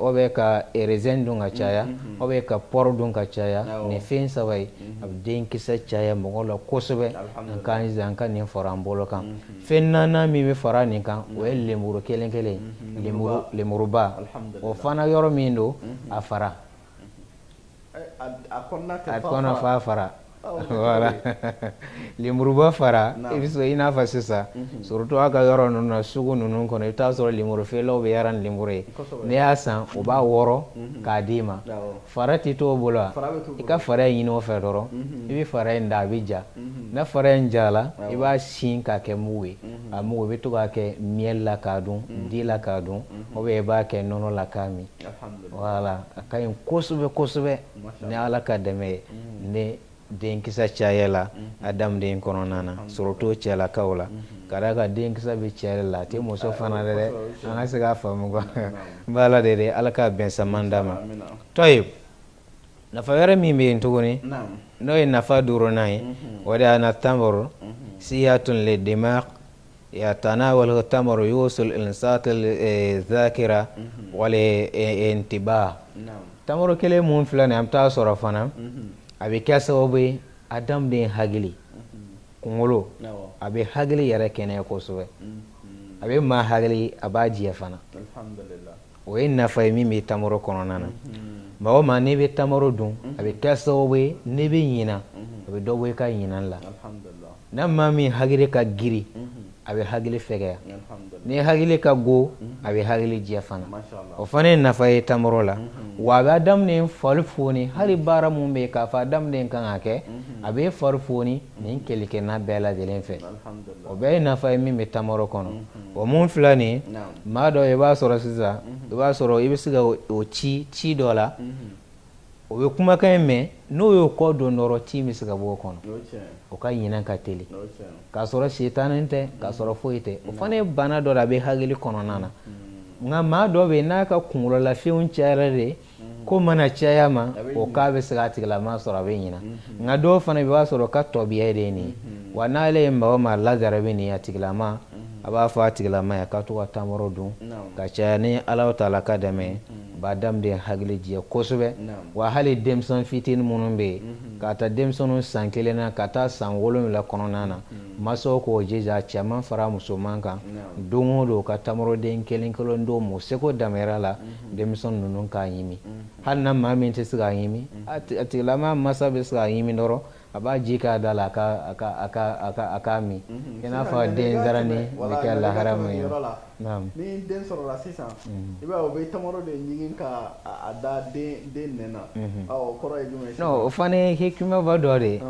o bɛ ka raisin dun ka caya, o bɛ ka poire dun ka caya, nin fɛn saba ye, a bɛ denkisɛ caya mɔgɔ la kosɛbɛ. An k'an jija an ka nin fara an bolo kan. Fɛn naaninan min bɛ fara nin kan, o ye lemuru kelen kelen, lemuru, lemuruba. O fana yɔrɔ min don, a fara a kɔnɔ fa fara, voilà, lemuruba fara. I bɛ se i n'a fɔ sisan, surtout aw ka yɔrɔ ninnu na, sugu ninnu kɔnɔ, i bɛ taa sɔrɔ lemuru feerelaw bɛ yaala ni lemuru ye. N'i y'a san, u b'a wɔrɔ k'a d'i ma, fara tɛ t'o bolo wa? I ka fara in ɲini o fɛ dɔrɔn, i bɛ fara in da, a bɛ ja. Na fara in jala, i b'a sin k'a kɛ mugu ye. A mugu, i bɛ to k'a kɛ miel la k'a dun, di la k'a dun, ou bien i b'a kɛ nɔnɔ la k'a min. Voilà, a ka ɲi kosɛbɛ kosɛbɛ ni Ala ka dɛmɛ ye ni denkisɛ caya la adamaden kɔnɔna na, surtout cɛlakaw la. Ka d'a kan denkisɛ bɛ cɛ la, a tɛ muso fana dɛ. An ka se k'a faamu quoi. N b'a ala de, Ala ka bɛn saman d'a ma. Tɔyi, nafa wɛrɛ min bɛ yen tuguni, n'o ye nafa duurunan ye, o de ye na tamaro siyatun le dimag yatanawal tamaru yusul insat zakira wal intiba. Tamaro kelen mun filɛ nin, an bɛ taa sɔrɔ fana a bɛ kɛ sababu ye adamaden hakili kunkolo, a bɛ hakili yɛrɛ kɛnɛya kosɛbɛ. A bɛ maa hakili, a b'a jɛ fana. O ye nafa ye min bɛ tamaro kɔnɔna na. Maa o maa n'i bɛ tamaro dun, a bɛ kɛ sababu ye n'i bɛ ɲina, a bɛ dɔ bɔ i ka ɲinan la. N'a maa min hakili ka girin, a bɛ hakili fɛgɛya. Ni hakili ka go, a bɛ hakili jɛ fana. O fana ye nafa ye tamaro la. Wa a bɛ adamaden fari foni. Hali baara mun bɛ yen k'a fɔ adamaden kan ka kɛ, a bɛ fari foni nin kɛlɛkɛna bɛɛ lajɛlen fɛ. O bɛɛ ye nafa ye min bɛ tamaro kɔnɔ. O mun filɛ nin ye, maa dɔ i b'a sɔrɔ sisan, i b'a sɔrɔ i bɛ se ka o ci ci dɔ la, o bɛ kumakan in mɛn, n'o y'o kɔ don dɔrɔn, ci bɛ se ka bɔ o kɔnɔ, o ka ɲinɛ ka teli, k'a sɔrɔ sitanɛ tɛ, k'a sɔrɔ foyi tɛ. O fana ye bana dɔ de, a bɛ hakili kɔnɔna na. Nka maa dɔ bɛ yen, n'a ka kunkololafɛnw cayara de, ko mana caya ma, o k'a bɛ se k'a tigilama sɔrɔ, a bɛ ɲina. Nka dɔw fana i b'a sɔrɔ ka tɔbiya de ye nin ye. Wa n'ale ye maa o maa lajarabi nin ye, a tigilama, a b'a fɔ a tigilama ye k'a to ka tamaro dun ka caya. Ni Ala taala ka dɛmɛ, b'a adamaden hakili jɛ kosɛbɛ. Wa hali denmisɛn fitinin minnu bɛ yen, k'a ta denmisɛnninw san 1 na ka taa san 7 kɔnɔna na, masaw k'o jija, cɛman fara musoman kan, don o don ka tamaroden kelen kelen d'o ma, o seko damayira la, denmisɛn ninnu k'a ɲimi. Hali na maa min tɛ se k'a ɲimi, a tigilama masa bɛ se k'a ɲimi dɔrɔn. A b'a ji k'a da la, a k'a min, i n'a fɔ den nsarani bɛ kɛ lahara min na. Ni den sɔrɔla sisan, i b'a ye u bɛ tamaro de ɲigin ka a da den nɛn na. O kɔrɔ ye jumɛn ye? Non, o fana ye hikimaba dɔ de ye.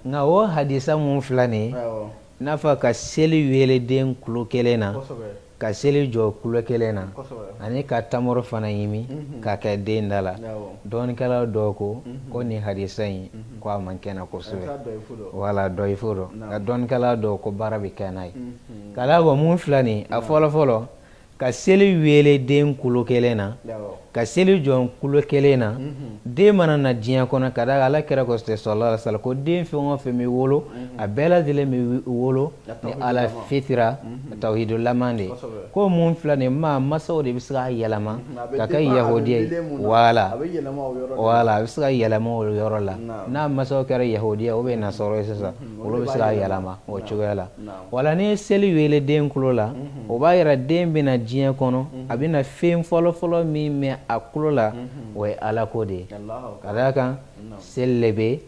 Nka o hadisa mun filɛ nin ye, i n'a fɔ ka seli wele den kulo kelen na, ka seli jɔ kulo kelen na, ani ka tamaro fana ɲimi ka kɛ den da la, dɔnnikɛla dɔw ko ko nin hadisa in ko a man kɛnɛ kosɛbɛ, wala dɔyifu dɔ. Nka dɔnnikɛla dɔw ko baara bɛ kɛ n'a ye. Ka d'a kan mun filɛ nin, a fɔlɔ fɔlɔ, ka seli wele den kulo kelen na, ka seli jɔ kulo kelen na, den mana na diɲɛ kɔnɔ, ka d'a kan Ala kira ko sallallahu alaihi wasallam ko den fɛn o fɛn bɛ wolo, a bɛɛ lajɛlen bɛ wolo ni ala fitira tawhidulama de ye. Ko mun filɛ nin maa masaw de bɛ se k'a yɛlɛma ka kɛ yahudiya ye, wala wala a bɛ se ka yɛlɛma o yɔrɔ la. N'a masaw kɛra yahudiya ou bien nasɔrɔ ye sisan, olu bɛ se k'a yɛlɛma o cogoya la. Wala n'i ye seli wele den kulo la, o b'a yira den bɛ na diɲɛ kɔnɔ, a bɛna fɛn fɔlɔfɔlɔ min mɛn a kulo la, o ye Ala ko de ye. Ka d'a kan seli de bɛ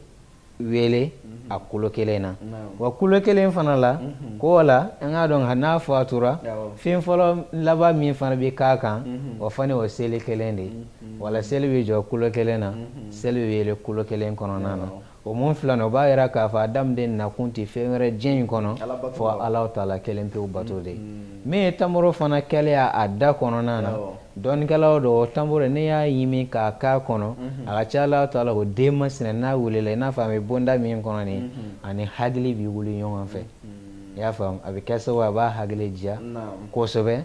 wele a kulo kelen na, wa kulo kelen fana la ko la, an k'a dɔn n'a fatura, fɛn fɔlɔ laban min fana bɛ k'a kan, o fana o seli kelen de ye. Wala seli bɛ jɔ kulo kelen na, seli bɛ wele kulo kelen kɔnɔna na. O mun filɛ nin, o b'a yira k'a fɔ adamaden nakun tɛ fɛn wɛrɛ diɲɛ in kɔnɔ fo Ala taala kelen pewu bato de ye. Min ye tamaro fana kɛlen a da kɔnɔna na, dɔnnikɛlaw dɔ tamaro n'i y'a ɲimi k'a k'a kɔnɔ, a ka ca Ala taala o den masina n'a wulila, i n'a fɔ a bɛ bonda min kɔnɔ nin, ani hakili bɛ wuli ɲɔgɔn fɛ. I y'a faamu, a bɛ kɛ sababu a b'a hakili diya kosɛbɛ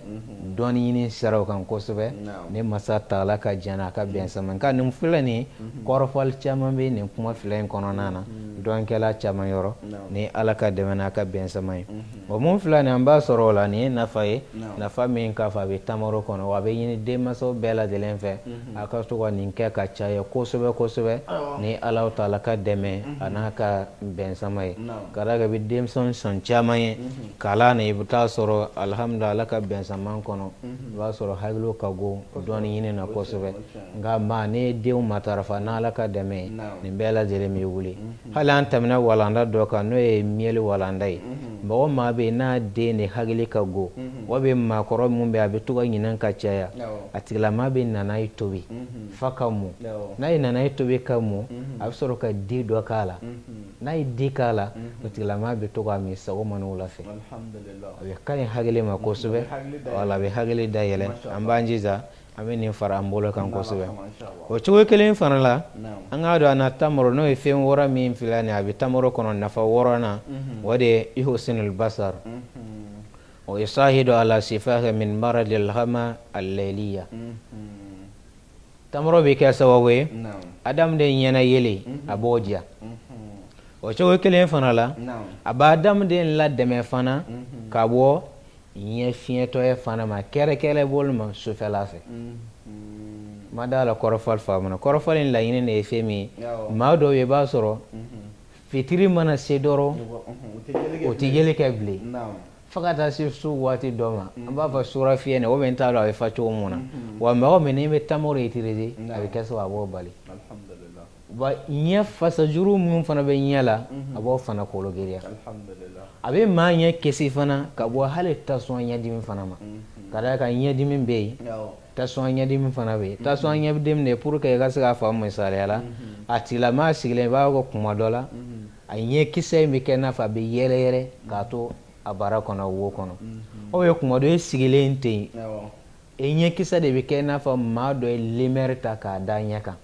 dɔnni ɲini siraw kan kosɛbɛ, ni masa taala ka diɲɛ n'a ka bɛn sama. Nka nin filɛ nin, kɔrɔfɔli caman bɛ nin kuma fila in kɔnɔna na dɔnnikɛla caman yɔrɔ, ni Ala ka dɛmɛ n'a ka bɛn sama ye. O mun filɛ nin, an b'a sɔrɔ o la nin ye nafa ye, nafa min k'a fɔ a bɛ tamaro kɔnɔ, wa a bɛ ɲini denmansaw bɛɛ lajɛlen fɛ a ka to ka nin kɛ ka caya kosɛbɛ kosɛbɛ, ni Ala taala ka dɛmɛ a n'a ka bɛn sama ye. Ka d'a kan i bɛ denmisɛn sɔn caman ye kalan na, i bɛ taa sɔrɔ alihamudulila Ala ka bɛn sama kɔnɔ, i b'a sɔrɔ hakiliw ka go dɔnni ɲini na kosɛbɛ. Nka maa n'i ye denw matarafa n'Ala ka dɛmɛ ye, nin bɛɛ lajɛlen bɛ wuli. Hali an tɛmɛna walanda dɔ kan, n'o ye miyɛli walanda ye. Mɔgɔ maa bɛ yen n'a den de hakili ka go, o bɛ maakɔrɔ min bɛ a bɛ to ka ɲinɛ ka caya, a tigilamaa bɛ nanaye tobi f'a ka mɔ. N'a ye nanaye tobi ka mɔ, a bɛ sɔrɔ ka di dɔ k'a la. N'a ye di k'a la, o tigilamaa bɛ to k'a min sɔgɔma ni wula fɛ. A bɛ ka ɲi hakili ma kosɛbɛ, wala a bɛ hakili dayɛlɛ. An b'an jija an bɛ nin fara an bolo kan kosɛbɛ. O cogo kelen fana la, an k'a dɔn a na tamaro, n'o ye fɛn wɔɔrɔ min filɛ nin ye, a bɛ tamaro kɔnɔ, nafa wɔɔrɔnan, o de ye yuhsinul basar wa yusahidu ala sifahi min maradil hama al-layliya. Tamaro bɛ kɛ sababu ye adamaden ɲɛna yelen a b'o diya. O cogo kelen fana la, a bɛ adamaden ladɛmɛ fana ka bɔ ɲɛ fiɲɛtɔya fana ma, kɛrɛkɛrɛ bolo ma sufɛla fɛ. Ma d'a la kɔrɔfɔli faamuna. Kɔrɔfɔli in laɲini de ye fɛn min ye, maa dɔw ye, i b'a sɔrɔ fitiri mana se dɔrɔn o tɛ yeli kɛ bilen fo ka taa se su waati dɔ ma. An b'a fɔ sura fiyɛ nin o bɛ n t'a dɔn a bɛ fa cogo mun na. Wa mɔgɔ min n'i bɛ tamaro utiliser, a bɛ kɛ sababu a b'o bali. Wa ɲɛ fasajuru minnu fana bɛ ɲɛ la, a b'o fana kolo giriya. A bɛ maa ɲɛ kisi fana ka bɔ hali tasɔn ɲɛdimi fana ma. Ka d'a kan ɲɛdimi bɛ yen, tasɔn ɲɛdimi fana bɛ yen. Tasɔn ɲɛdimi de, pour que i ka se k'a faamu, misaliya la, a tigilamaa sigilen, i b'a fɔ kuma dɔ la a ɲɛ kisɛ in bɛ kɛ i n'a fɔ a bɛ yɛrɛ yɛrɛ k'a to a bara kɔnɔ, wo kɔnɔ. O ye kuma dɔ e sigilen ten, e ɲɛkisɛ de bɛ kɛ i n'a fɔ maa dɔ ye lemɛri ta k'a da ɲɛ kan.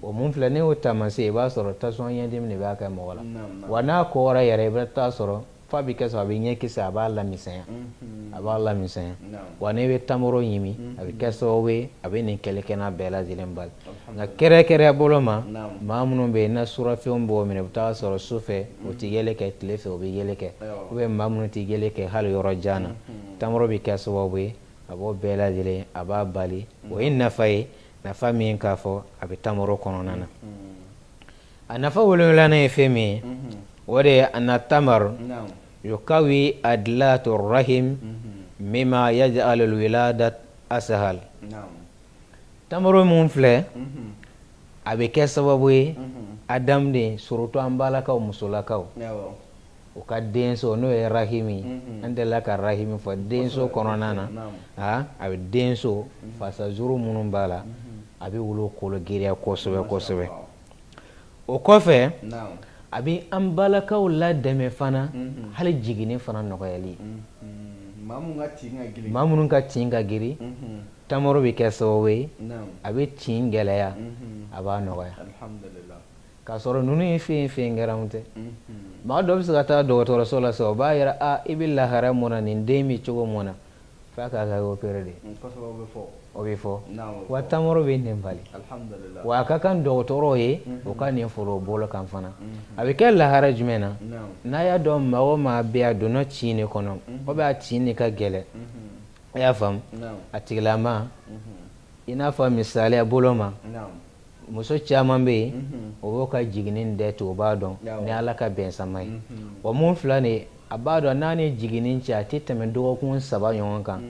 O mun filɛ ne y'o taamasiyɛn, i b'a sɔrɔ tasɔn ɲɛdimi de b'a kɛ mɔgɔ la. Wa n'a kɔgɔra yɛrɛ, i bɛ taa sɔrɔ f'a bɛ kɛ sɔrɔ a bɛ ɲɛkisɛ a b'a lamisɛnya, a b'a lamisɛnya. Wa n'i bɛ tamaro ɲimi, a bɛ kɛ sababu ye a bɛ nin kɛlɛkɛna bɛɛ lajɛlen bali. Nka kɛrɛkɛrɛ bolo ma, maa minnu bɛ yen na surafɛnw b'o minɛ, u bɛ taa sɔrɔ su fɛ u tɛ yeli kɛ, tile fɛ u bɛ yeli kɛ, ou bien maa minnu tɛ yeli kɛ hali yɔrɔ jan na, tamaro bɛ kɛ sababu ye a b'o bɛɛ lajɛlen a b'a bali. O ye nafa ye, nafa min k'a fɔ a bɛ tamaro kɔnɔna na. A nafa wolonwulanan ye fɛn min ye, o de ye anna tamar yukawi adlatu rahim mimma yaj'alul wiladat ashal. Tamaro mun filɛ, A bɛ kɛ sababu ye adamaden, surtout an balakaw, musolakaw, u ka denso, n'o ye rahimi, an delila ka rahimi fɔ, denso kɔnɔna na, a bɛ denso fasajuru minnu b'a la, a bɛ olu kolo giriya kosɛbɛ kosɛbɛ. O kɔfɛ, a bɛ an balakaw ladɛmɛ fana hali jiginni fana nɔgɔyali. Maa minnu ka tin ka girin, tamaro bɛ kɛ sababu ye a bɛ tin gɛlɛya, a b'a nɔgɔya, k'a sɔrɔ ninnu ye fɛn gɛrɛnw tɛ. Maa dɔ bɛ se ka taa dɔgɔtɔrɔso la sisan, o b'a yira a i bɛ lahara mun na, nin den bɛ cogo mun na, f'a k'a ka opéré de. O bɛ fɔ wa tamaro bɛ nin bali wa. A ka kan dɔgɔtɔrɔw ye u ka nin foro bolo kan fana. A bɛ kɛ lahara jumɛn na? N'a y'a dɔn maa o maa bɛ a donna tin de kɔnɔ, o bɛ a tin de ka gɛlɛn, i y'a faamu, a tigilama, i n'a fɔ misaliya bolo ma, muso caman bɛ yen, o b'o ka jiginni dɛ to, o b'a dɔn ni Ala ka bɛn sama ye wa. Mun filɛ nin ye, a b'a dɔn n'a ni jiginni cɛ a tɛ tɛmɛ dɔgɔkun 3 ɲɔgɔn kan,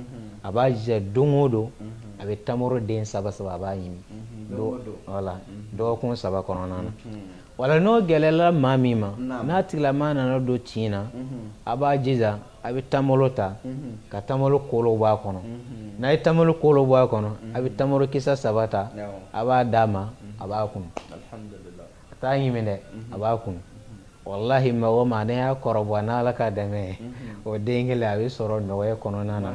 a b'a jija don o don a bɛ tamaro den saba saba, a b'a ɲimi, wala dɔgɔkun 3 kɔnɔna na. Wala n'o gɛlɛyara maa min ma, n'a tigilama nana don tin na, a b'a jija a bɛ tamaro ta ka tamaro kolo bɔ a kɔnɔ. N'a ye tamaro kolo bɔ a kɔnɔ, a bɛ tamaro kisɛ saba ta, a b'a d'a ma, a b'a kunu. A t'a ɲimi dɛ, a b'a kunu. Walahi, maa o maa ne y'a kɔrɔbɔ, n'Ala ka dɛmɛ ye, o den kelen a bɛ sɔrɔ nɔgɔya kɔnɔna na.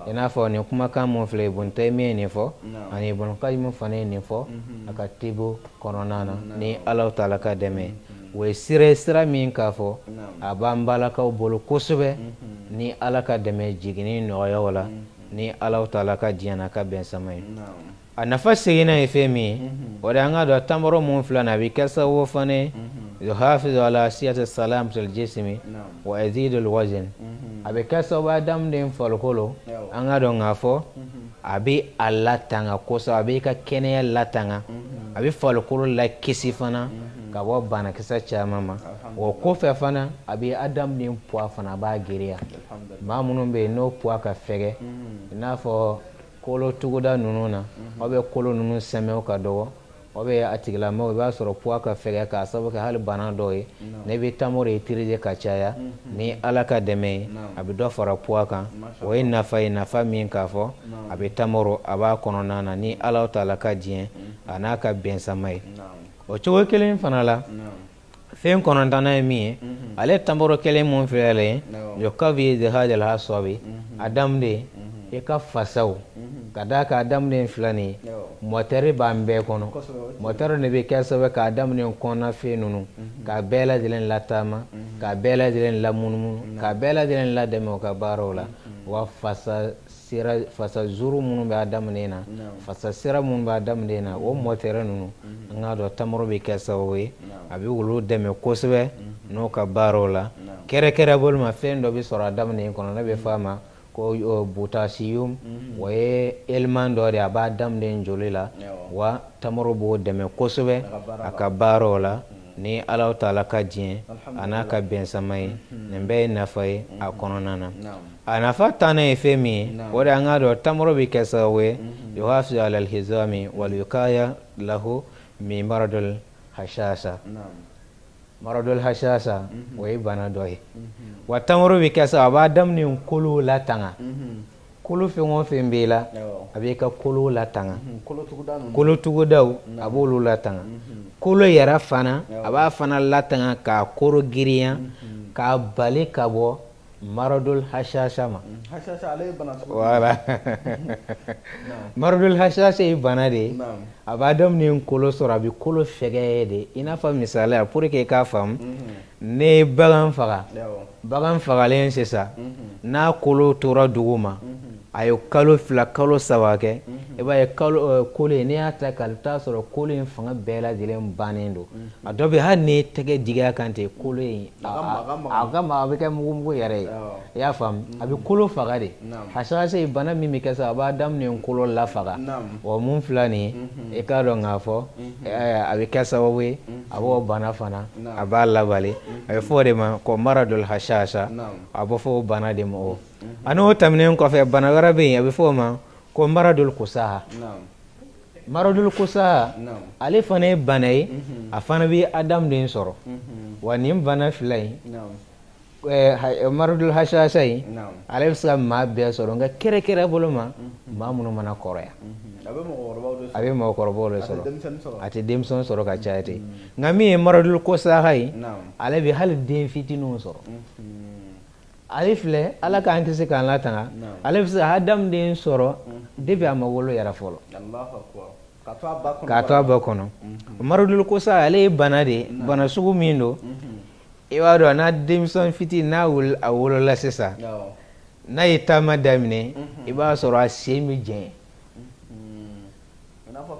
I n'a fɔ nin kumakan mun filɛ, Ibun Taymiya ye nin fɔ, ani Ibun Qayyim fana ye nin fɔ a ka tibu kɔnɔna na, ni Alahu taala ka dɛmɛ ye. O ye sira ye, sira min k'a fɔ a b'an balakaw bolo kosɛbɛ, ni Ala ka dɛmɛ, jiginni nɔgɔyaw la, ni Alahu taala ka diɲɛ n'a ka bɛn sama ye. A nafa seginnan ye fɛn min ye, o de an ka dɔn tamaro mun filɛ nin, a bɛ kɛ sababu fana ye yuhafizu ala siyati salamatil jismi wa yazidul wazn. A bɛ kɛ sababu adamaden farikolo, an ka dɔn k'a fɔ a bɛ a latanga kosɛbɛ, a b'i ka kɛnɛya latanga, a bɛ farikolo lakisi fana ka bɔ banakisɛ caman ma. O kɔfɛ fana, a bɛ adamaden poids fana, a b'a giriya. Maa minnu bɛ yen n'o poids ka fɛgɛ, i n'a fɔ kolo tuguda ninnu na, aw bɛ kolo ninnu sɛmɛw ka dɔgɔ, aw bɛ a tigilamɔgɔ, i b'a sɔrɔ poids ka fɛgɛ k'a sababu kɛ hali bana dɔw ye. Ne bɛ tamaro utiliser ka caya, ni Ala ka dɛmɛ ye, a bɛ dɔ fara poids kan. O ye nafa ye, nafa min k'a fɔ a bɛ tamaro a b'a kɔnɔna na, ni Ala taala ka diɲɛ a n'a ka bɛn sama ye. O cogo kelen fana la, fɛn kɔnɔntɔnnan ye min ye, ale tamaro kelen mun filɛ nin ye, yuqawwi jihazal asabi, adamaden i ka fasaw, ka d'a kan adamaden filɛ nin ye, mɔtɛri b'an bɛɛ kɔnɔ. Mɔtɛri de bɛ kɛ sababu ka adamaden kɔnɔnafɛn ninnu k'a bɛɛ lajɛlen lataama, k'a bɛɛ lajɛlen lamunumunu, k'a bɛɛ lajɛlen ladɛmɛ u ka baaraw la. Wa fasa sira, fasa zuru minnu bɛ adamaden na, fasa sira minnu bɛ adamaden na, o mɔtɛri ninnu, an k'a dɔn tamaro bɛ kɛ sababu ye a bɛ olu dɛmɛ kosɛbɛ n'o ka baaraw la. Kɛrɛkɛrɛ bolo ma, fɛn dɔ bɛ sɔrɔ adamaden kɔnɔ, ne bɛ fɔ a ma ko potassium. O ye élément dɔ de ye, a b'a adamaden joli la. Wa tamaro b'o dɛmɛ kosɛbɛ a ka baaraw la, ni Ala taala ka diɲɛ a n'a ka bɛn sama ye. Nin bɛɛ ye nafa ye a kɔnɔna na. A nafa tannan ye fɛn min ye, o de an k'a dɔn tamaro bɛ kɛ sababu ye yuhafizu alal hizami wal wikaya lahu min maradul hashasha. Maradul hashasha, o ye bana dɔ ye. Wa tamaro bɛ kɛ sababu a b'a daminɛ kolo latanga. Kolo fɛn o fɛn b'i la, a b'i ka kolo latanga, kolotugudaw a b'olu latanga. Kolo yɛrɛ fana, a b'a fana latanga k'a koro girinya, k'a bali ka bɔ maradul hashasha ma. Voilà, maradul hashasha ye bana de ye, a b'a daminɛ kolo sɔrɔ, a bɛ kolo fɛgɛya de. I n'a fɔ misaliya, pour que i k'a faamu, ne ye bagan faga, bagan fagalen sisan, n'a kolo tora dugu ma, a ye kalo 2, kalo 3 kɛ, i b'a ye kalo kolo in, n'i y'a ta ka taa sɔrɔ kolo in fanga bɛɛ lajɛlen bannen don. A dɔ bɛ, hali n'i tɛgɛ jigin a kan ten, kolo in a ka ma, a bɛ kɛ mugumugu yɛrɛ ye. I y'a faamu, a bɛ kolo faga de. Hashasha ye bana min bɛ kɛ sa, a b'a daminɛ kolo lafaga. Wa mun filɛ nin ye, i k'a dɔn k'a fɔ a bɛ kɛ sababu ye a b'o bana fana, a b'a labali. A bɛ fɔ o de ma ko maradul hashasha, a bɛ fɔ o bana de ma. O ani o tɛmɛnen kɔfɛ, bana wɛrɛ bɛ yen, a bɛ fɔ o ma ko maradul kusaha. Maradul kosa ale fana ye bana ye, a fana bɛ adamaden sɔrɔ. Wa nin bana fila in, maradul hasasa in, ale bɛ se ka maa bɛɛ sɔrɔ, nka kɛrɛkɛrɛ bolo ma, maa minnu mana kɔrɔya. A bɛ mɔgɔkɔrɔbaw de sɔrɔ, a tɛ denmisɛn sɔrɔ ka caya ten. Nka min ye maradul kosaha ye, ale bɛ hali den fitininw sɔrɔ. Ale filɛ, Ala k'an kisi k'an latanga, ale bɛ se ka adamaden sɔrɔ depuis a ma wolo yɛrɛ fɔlɔ, k'a to a ba kɔnɔ. Maradul kosa, ale ye bana de ye, bana sugu min don, i b'a dɔn, n'a denmisɛn fitinin n'a a wolola sisan, n'a ye taama daminɛ, i b'a sɔrɔ a sen bɛ jɛn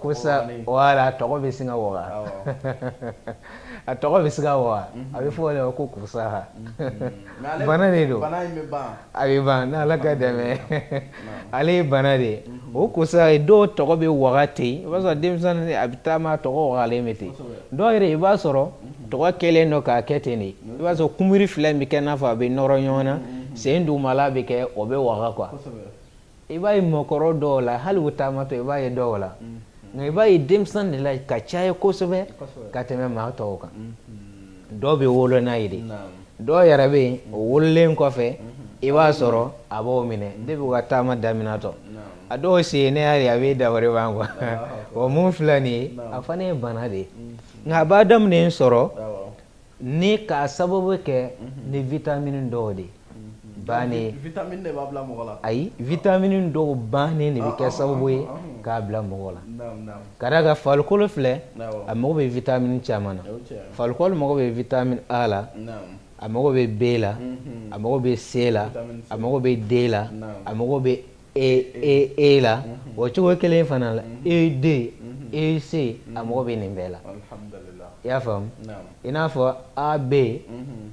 kosa. Wala a tɔgɔ bɛ sin ka waga, a tɔgɔ bɛ sin ka waga. A bɛ fɔ o de ma ko kosaha. Bana de don, a bɛ ban n'Ala ka dɛmɛ. Ale ye bana de ye o kosa ye. Dɔw tɔgɔ bɛ waga ten, i b'a sɔrɔ denmisɛnnin a bɛ taama, a tɔgɔ wagalen bɛ ten. Dɔw yɛrɛ, i b'a sɔrɔ tɔgɔ kɛlen don k'a kɛ ten de, i b'a sɔrɔ kunbiri fila in bɛ kɛ n'a fɔ a bɛ nɔrɔ ɲɔgɔn na, sen dugumala bɛ kɛ o bɛ waga quoi. I b'a ye mɔgɔkɔrɔ dɔw la, hali u taamatɔ, i b'a ye dɔw la. Nka i b'a ye denmisɛn de la ka caya kosɛbɛ ka tɛmɛ maa tɔw kan. Dɔw bɛ wolo n'a ye de, dɔw yɛrɛ bɛ yen, o wololen kɔfɛ, i b'a sɔrɔ a b'o minɛ depuis u ka taama daminɛtɔ. A dɔw sen, ne y'a ye, a bɛ dabari ban quoi. O mun filɛ nin ye, a fana ye bana de ye, nka a b'a daminɛ sɔrɔ ni k'a sababu kɛ ni vitamine dɔw de bannen. Vitamine de b'a bila mɔgɔ la? Ayi, vitamine dɔw bannen de bɛ kɛ sababu ye k'a bila mɔgɔ la. Ka d'a kan farikolo filɛ, a mago bɛ vitamine caman na. Farikolo mago bɛ vitamine A la, a mago bɛ B la, a mago bɛ C la, a mago bɛ D la, a mago bɛ E E E la. O cogo kelen fana la, E D, E C, a mago bɛ nin bɛɛ la. I y'a faamu? I n'a fɔ A B,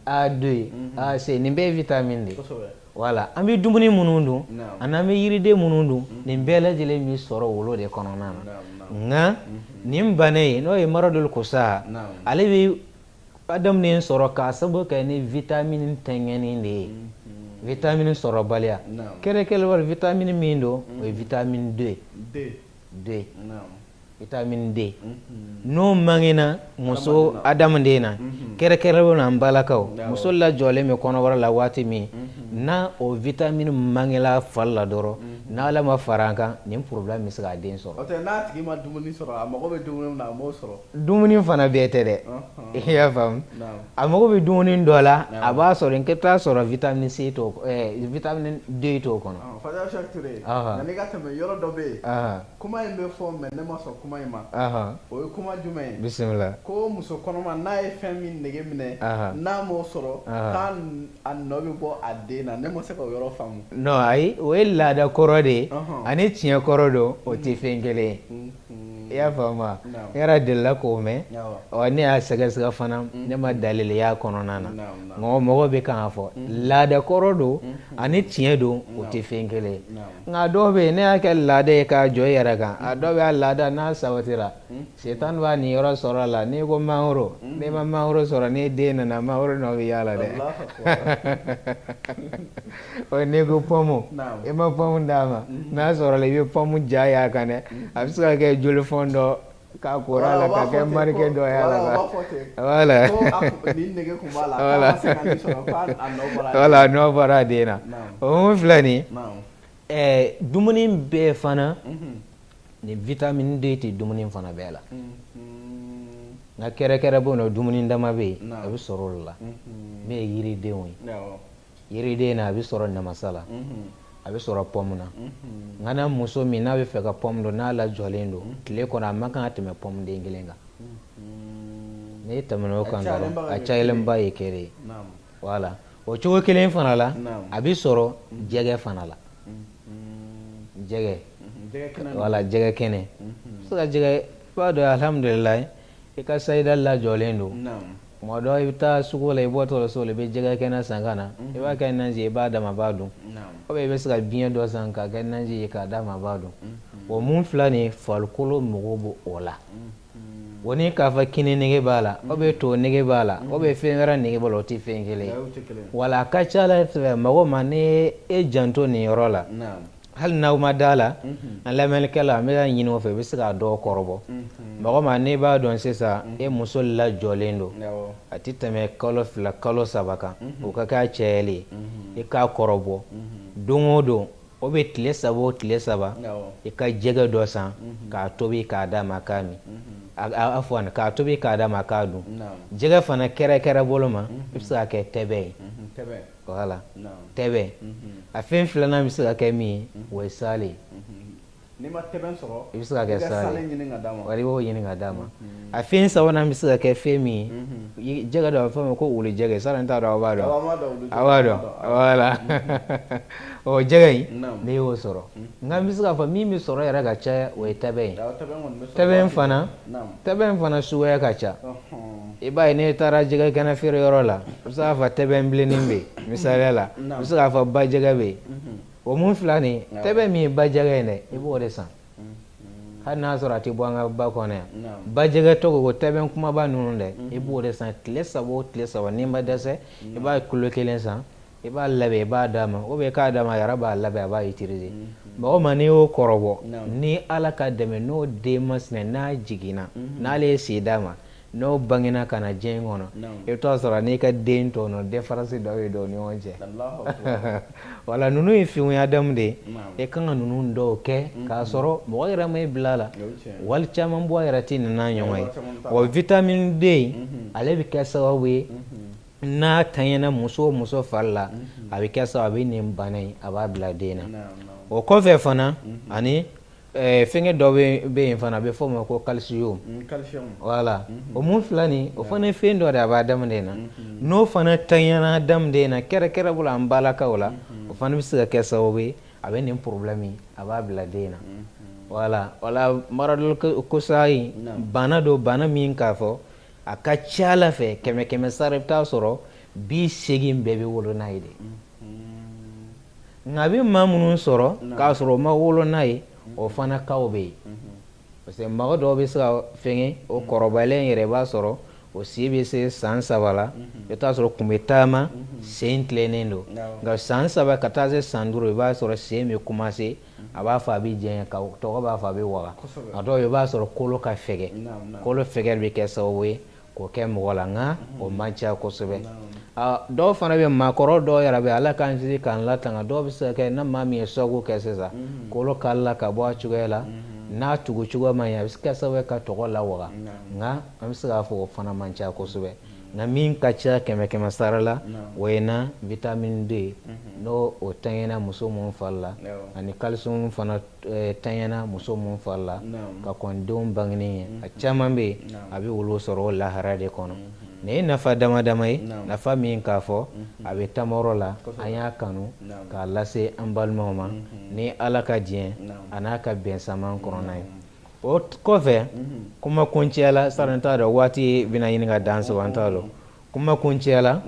A D, A C, nin bɛɛ ye vitamine de ye. Wala an bɛ dumuni minnu dun ani an bɛ yiriden minnu dun, nin bɛɛ lajɛlen bɛ sɔrɔ wolo de kɔnɔna na. Nka nin bana in, n'o ye maradul kosa, ale bɛ adamaden sɔrɔ k'a sababu kɛ ni vitamine tɛngɛnni de ye, vitamine sɔrɔbaliya. Kɛrɛnkɛrɛnnenya vitamine min don, o ye vitamine D. D, vitamine D, n'o mangena muso adamaden na, kɛrɛnkɛrɛnnenya la an balakaw, muso lajɔlen bɛ kɔnɔbara la waati min n'a o vitamine mangela fari la dɔrɔn, n'Ala ma fara an kan, nin problème bɛ se k'a den sɔrɔ. O tɛ n'a tigi ma dumuni sɔrɔ, a mago bɛ dumuni min na, a m'o sɔrɔ. Dumuni fana bɛɛ tɛ dɛ, i y'a faamu? A mago bɛ dumuni dɔ la, a b'a sɔrɔ n t'a sɔrɔ vitamine C t'o, vitamine D t'o kɔnɔ. Fadel Cheikh Touré, yanni ka tɛmɛ, yɔrɔ dɔ bɛ yen, kuma in bɛ fɔ, mais ne ma sɔn kuma in ma. O ye kuma jumɛn ye? Bisimila. Ko muso kɔnɔma, n'a ye fɛn min nege minɛ, n'a m'o sɔrɔ, k'a a nɔ bɛ bɔ a den na. Ne ma se k'o yɔrɔ faamu. Non, ayi, o ye laada kɔrɔ de ye, ani tiɲɛ kɔrɔ don, o tɛ fɛn kelen ye. I y'a faamu wa? Ne yɛrɛ delila k'o mɛn. Ɔ, ne y'a sɛgɛsɛgɛ fana, ne ma dalili y'a kɔnɔna na. Mɔgɔ mɔgɔ bɛ kan k'a fɔ laada kɔrɔ don ani tiɲɛ don, o tɛ fɛn kelen ye. Nka dɔw bɛ yen, ne y'a kɛ laada ye k'a jɔ i yɛrɛ kan. A dɔw bɛ a laada n'a sabatira, setan b'a niyɔrɔ sɔrɔ a la. N'i ko mangoro, n'i ma mangoro sɔrɔ, n'i den nana, mangoro nɔ bɛ y'a la dɛ. Ɔ, n'i ko pɔmu, i ma pɔmu d'a ma, n'a sɔrɔla i bɛ pɔmu ja y'a kan dɛ, a bɛ se ka kɛ jolifɔn dɔ k'a kora la, ka kɛ marike dɔ y'a la. Wala wala, a nɔ bɔra a den na. O mun filɛ nin ye, dumuni bɛɛ fana ni vitamine D tɛ dumuni fana bɛɛ la. Nka kɛrɛkɛrɛ b'o la, dumuni dama bɛ yen, a bɛ sɔrɔ olu la, min ye yiridenw ye. Yiriden na, a bɛ sɔrɔ namasa la, a bɛ sɔrɔ pɔmu na. Nka na muso min n'a bɛ fɛ ka pɔmu dun, n'a lajɔlen don, tile kɔnɔ a man kan ka tɛmɛ pɔmu den kelen kan. N'i tɛmɛna o kan dɔrɔn, a cayalenba ye kelen ye. Wala o cogo kelen fana la, a bɛ sɔrɔ jɛgɛ fana la. Jɛgɛ, wala jɛgɛ kɛnɛ, se ka jɛgɛ, i b'a dɔn, alhamdulilayi, i ka sayida lajɔlen don. Tuma dɔ i bɛ taa sugu la, i bɔtɔ so la, i bɛ jɛgɛ kɛnɛ san ka na, i b'a kɛ naji ye, i b'a d'a ma, a b'a dun. Ou bien i bɛ se ka biɲɛ dɔ san k'a kɛ naji ye k'a d'a ma, a b'a dun. O mun filɛ nin ye, farikolo mago b'o o la. O ni k'a fɔ kini nege b'a la, ou bien to nege b'a la, ou bien fɛn wɛrɛ nege b'a la, o tɛ fɛn kelen ye. Wala a ka ca ala fɛ, mɔgɔ ma, ni e janto nin yɔrɔ la. Hali n'aw ma da la, an lamɛnnikɛla, an bɛ ɲini o fɛ, i bɛ se k'a dɔw kɔrɔbɔ. Mɔgɔ ma, n'i b'a dɔn sisan e muso lajɔlen don, a tɛ tɛmɛ kalo 2, kalo 3 kan, o ka k'a cɛyali ye, i k'a kɔrɔbɔ don o don, o bɛ tile 3 o tile 3, i ka jɛgɛ dɔ san k'a tobi k'a d'a ma k'a min, a fɔ k'a tobi k'a d'a ma k'a dun. Jɛgɛ fana kɛrɛkɛrɛ bolo ma, i bɛ se k'a kɛ tɛbɛn ye. Voilà, tɛbɛn. A fɛn filanan bɛ se ka kɛ min ye, o ye sale ye. N'i ma tɛbɛn sɔrɔ, i bɛ se ka kɛ i ka sale sale ɲini ka d'a ma. Wala i b'o ɲini ka d'a ma. A fɛn sabanan bɛ se ka kɛ fɛn min ye, jɛgɛ dɔ a bɛ fɔ o ma ko wulu jɛgɛ. Sani n t'a dɔn aw b'a dɔn. Awɔ, an b'a dɔn wulu jɛgɛ. Aw b'a dɔn, voilà, o jɛgɛ in, n'i y'o sɔrɔ. Nka n bɛ se k'a fɔ min bɛ sɔrɔ yɛrɛ ka caya, o ye tɛbɛn ye. Awɔ, tɛbɛn kɔni bɛ sɔrɔ. Tɛbɛn fana, tɛbɛn fana suguya ka ca. I b'a ye, n'i taara jɛgɛ kɛnɛ feere yɔrɔ la, i bɛ se k'a fɔ tɛbɛn bilennin bɛ yen, misaliya la, i bɛ se k'a fɔ bajɛgɛ bɛ yen. O mun fila nin, tɛbɛn min ye bajɛgɛ ye dɛ, i b'o de san, hali n'a sɔrɔ a tɛ bɔ an ka ba kɔnɔ yan. Bajɛgɛ tɔgɔ ko tɛbɛn kumaba ninnu dɛ, i b'o de san tile 3 o tile 3. N'i ma dɛsɛ, i b'a kilo kelen san, i b'a labɛn, i b'a d'a ma, ou bien k'a d'a ma, a yɛrɛ b'a labɛn, a b'a utiliser. Mɔgɔ ma, n'i y'o kɔrɔbɔ, ni Ala ka dɛmɛ, n'o den masina n'a jiginna, n'ale ye sen d'a ma, n'o bangena ka na diɲɛ kɔnɔ, i bɛ taa sɔrɔ n'i ka den tɔ nɔ, différence dɔ bɛ don u ni ɲɔgɔn cɛ. Wala ninnu ye fɛnw damu de ye, i kan ka ninnu dɔw kɛ k'a sɔrɔ mɔgɔ yɛrɛ ma i bila a la. Wali caman bɔ yɛrɛ tɛ nin n'a ɲɔgɔn ye. Wa vitamine D, ale bɛ kɛ sababu ye, n'a tanyana muso o muso fari la, a bɛ kɛ sababu, a bɛ nin bana in, a b'a bila den na. O kɔfɛ fana, ani fɛnkɛ dɔ bɛ yen fana, a bɛ fɔ o ma ko calcium. Voilà, o mun fila nin, o fana ye fɛn dɔ de, a b'a adamaden na. N'o fana tanyana adamaden na, kɛrɛkɛrɛ bolo an balakaw la, o fana bɛ se ka kɛ sababu ye, a bɛ nin problème, a b'a bila den na. Voilà, wala maradol kosa in, bana don, bana min k'a fɔ a ka ca la fɛ, kɛmɛ kɛmɛ sara, i bɛ taa sɔrɔ 80 bɛɛ bɛ wolo n'a ye de. Nka a bɛ maa minnu sɔrɔ k'a sɔrɔ o ma wolo n'a ye, o fana cas bɛ yen, parce que mɔgɔ dɔw bɛ se ka fɛngɛ, o kɔrɔbalen yɛrɛ, i b'a sɔrɔ o si bɛ se san 3 la, i bɛ taa sɔrɔ kun bɛ taama, sen tilennen don. Nka san 3 ka taa se san 5, i b'a sɔrɔ sen bɛ commencer, a b'a fɔ a bɛ jɛngɛ, ka tɔgɔ b'a fɔ a bɛ waga. A dɔw i b'a sɔrɔ kolo ka fɛgɛ, kolo fɛgɛ bɛ kɛ sababu ye k'o kɛ mɔgɔ la, nka o man ca kosɛbɛ. Dɔw fana bɛ, maakɔrɔ dɔw yɛrɛ bɛ, Ala k'an kisi k'an latanga, dɔw bɛ se ka kɛ, na maa min ye sɔgu kɛ sisan, kolo karila ka bɔ a cogoya la, n'a tugu cogo ma ɲɛ, a bɛ se ka sababu ye ka tɔgɔ lawaga. Nka an bɛ se k'a fɔ o fana man ca kosɛbɛ. Nka min ka ca kɛmɛ kɛmɛ sara la, o ye na vitamine D, n'o o tanyana muso mun fari la, ani calcium fana tanyana muso mun fari la ka kɔn denw bangeni ye, a caman bɛ yen, a bɛ olu sɔrɔ o lahara de kɔnɔ. Nin ye nafa dama dama ye, nafa min k'a fɔ a bɛ tamaro la, an y'a kanu k'a lase an balimaw ma ni Ala ka diɲɛ a n'a ka bɛn saman kɔnɔna ye. O kɔfɛ, kuma kuncɛ la, sani n t'a dɔn waati bɛna ɲini ka dan sɔrɔ, an t'a dɔn. Kuma kuncɛ la,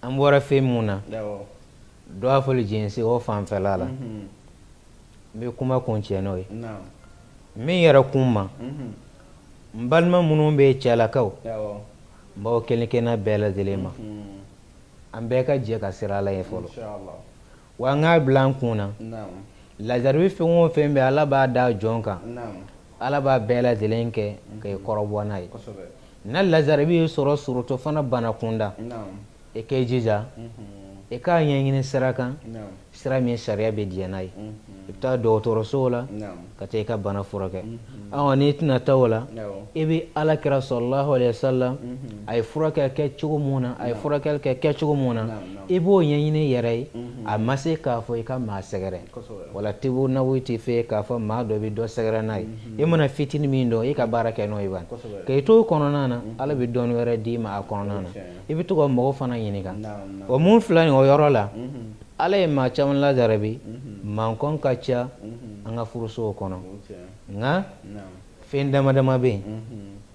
an bɔra fɛn mun na, dɔ a fɔli jɛnsi o fanfɛla la, n bɛ kuma kuncɛ n'o ye. Min yɛrɛ kun ma, n balima minnu bɛ cɛlakaw, n b'aw kelen kelenna bɛɛ lajɛlen ma, an bɛɛ ka jɛ ka siran Ala ye fɔlɔ. Wa an k'a bila an kun na, lajarabi fɛn o fɛn bɛ Ala b'a da jɔn kan, Ala b'a bɛɛ lajɛlen kɛ k'i kɔrɔbɔ n'a ye. Na lajarabi y'i sɔrɔ, surtout fana bana kunda, i k'i jija i k'a ɲɛɲini sira kan, sira min sariya bɛ diɲɛ n'a ye. I bɛ taa dɔgɔtɔrɔsow la ka taa i ka bana furakɛ. Ɔ n'i tɛna taa o la, i bɛ Ala kira sallallahu alayhi wa sallam, a ye furakɛ kɛ cogo mun na, a ye furakɛli kɛ kɛcogo mun na, i b'o ɲɛɲini yɛrɛ ye. A ma se k'a fɔ i ka maa sɛgɛrɛ, wala tibu nabawi tɛ fɛ k'a fɔ maa dɔ bɛ dɔ sɛgɛrɛ n'a ye. I mana fitinin min dɔn, i ka baara kɛ n'o ye ban, k'i to o kɔnɔna na, Ala bɛ dɔnni wɛrɛ d'i ma a kɔnɔna na. I bɛ to ka mɔgɔw fana ɲininka. O mun filɛ nin, o yɔrɔ la, Ala ye maa caman lajarabi, mankɔn ka ca an ka furusow kɔnɔ. Nka fɛn dama dama bɛ yen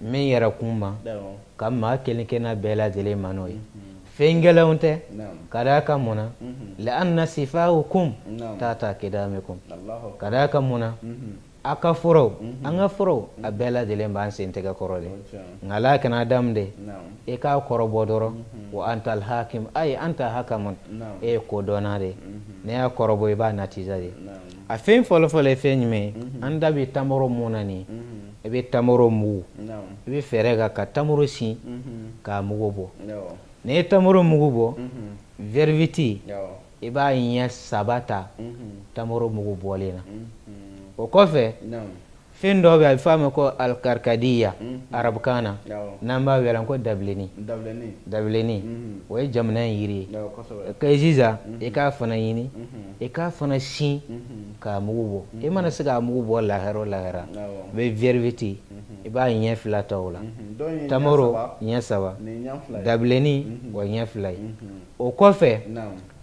min yɛrɛ kun ma ka maa kelen kelenna bɛɛ lajɛlen ma, n'o ye fɛn gɛlɛnw tɛ. Ka d'a kan mun na? La'anna sifa'ukum tahta aqdamikum. Ka d'a kan mun na? A ka furaw, an ka furaw, a bɛɛ lajɛlen b'an sen tɛgɛ kɔrɔ de. Nka ala kana damu de, i k'a kɔrɔbɔ dɔrɔn. Wa anta alhakim, ayi, anta hakamun, e ye kodɔnna de. N'i y'a kɔrɔbɔ, i b'a natija de. A fɛn fɔlɔfɔlɔ ye fɛn jumɛn ye? An da bɛ tamaro mun na nin, i bɛ tamaro mugu, i bɛ fɛɛrɛ kan ka tamaro sin k'a mugu bɔ. N'i ye tamaro mugu bɔ, vɛriviti, i b'a ɲɛ saba ta tamaro mugu bɔlen na. O kɔfɛ, fɛn dɔ bɛ, a bɛ fɔ a ma ko alikarikadiya arabukan na, n'an b'a wele ko dabilenni. Dabilenni, o ye jamana in yiri ye. Ka i jija i k'a fana ɲini, i k'a fana sin k'a mugu bɔ. I mana se k'a mugu bɔ lahara o lahara, i bɛ vɛriviti, i b'a ɲɛ fila ta o la, tamaro ɲɛ saba, dabilenni o ɲɛ fila ye. O kɔfɛ,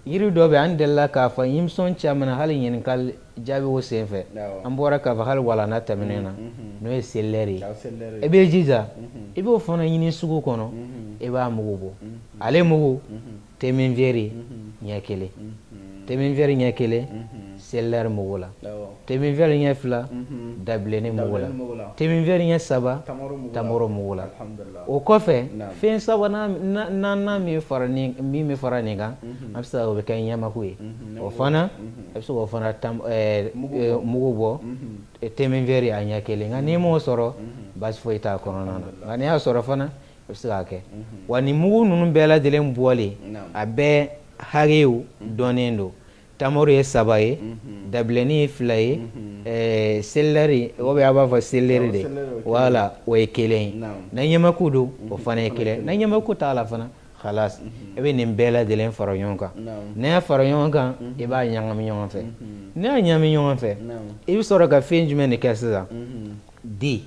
yiri dɔ bɛ, an delila k'a fɔ émission caman na, hali ɲininkali jaabi o senfɛ, an bɔra k'a fɔ hali walanda tɛmɛnen na, n'o ye selɛri ye. I b'i jija i b'o fana ɲini sugu kɔnɔ, i b'a mugu bɔ. Ale mugu, teminvɛri ɲɛ kelen, teminvɛri ɲɛ kelen selɛri mugu la, teminvɛri ɲɛ fila dabilenni mugu la, teminvɛri ɲɛ saba tamaro mugu la. O kɔfɛ, fɛn sabanan naaninan min bɛ fara nin kan, an bɛ se o bɛ kɛ ɲamaku ye. O fana, i bɛ se k'o fana mugu bɔ, teminvɛri a ɲɛ kelen. Nka n'i m'o sɔrɔ, baasi foyi t'a kɔnɔna na. Nka n'i y'a sɔrɔ fana, i bɛ se k'a kɛ. Wa nin mugu ninnu bɛɛ lajɛlen bɔlen, a bɛɛ hakɛw dɔnnen don. Tamaro ye saba ye, dabilenni ye fila ye, selɛri o bɛ, a b'a fɔ seleri de, wala o ye kelen ye. Na ɲamaku don, o fana ye kelen. Na ɲamaku t'a la fana, halas, i bɛ nin bɛɛ lajɛlen fara ɲɔgɔn kan. N'i y'a fara ɲɔgɔn kan, i b'a ɲagami ɲɔgɔn fɛ. N'i y'a ɲagami ɲɔgɔn fɛ, i bɛ sɔrɔ ka fɛn jumɛn de kɛ sisan? Di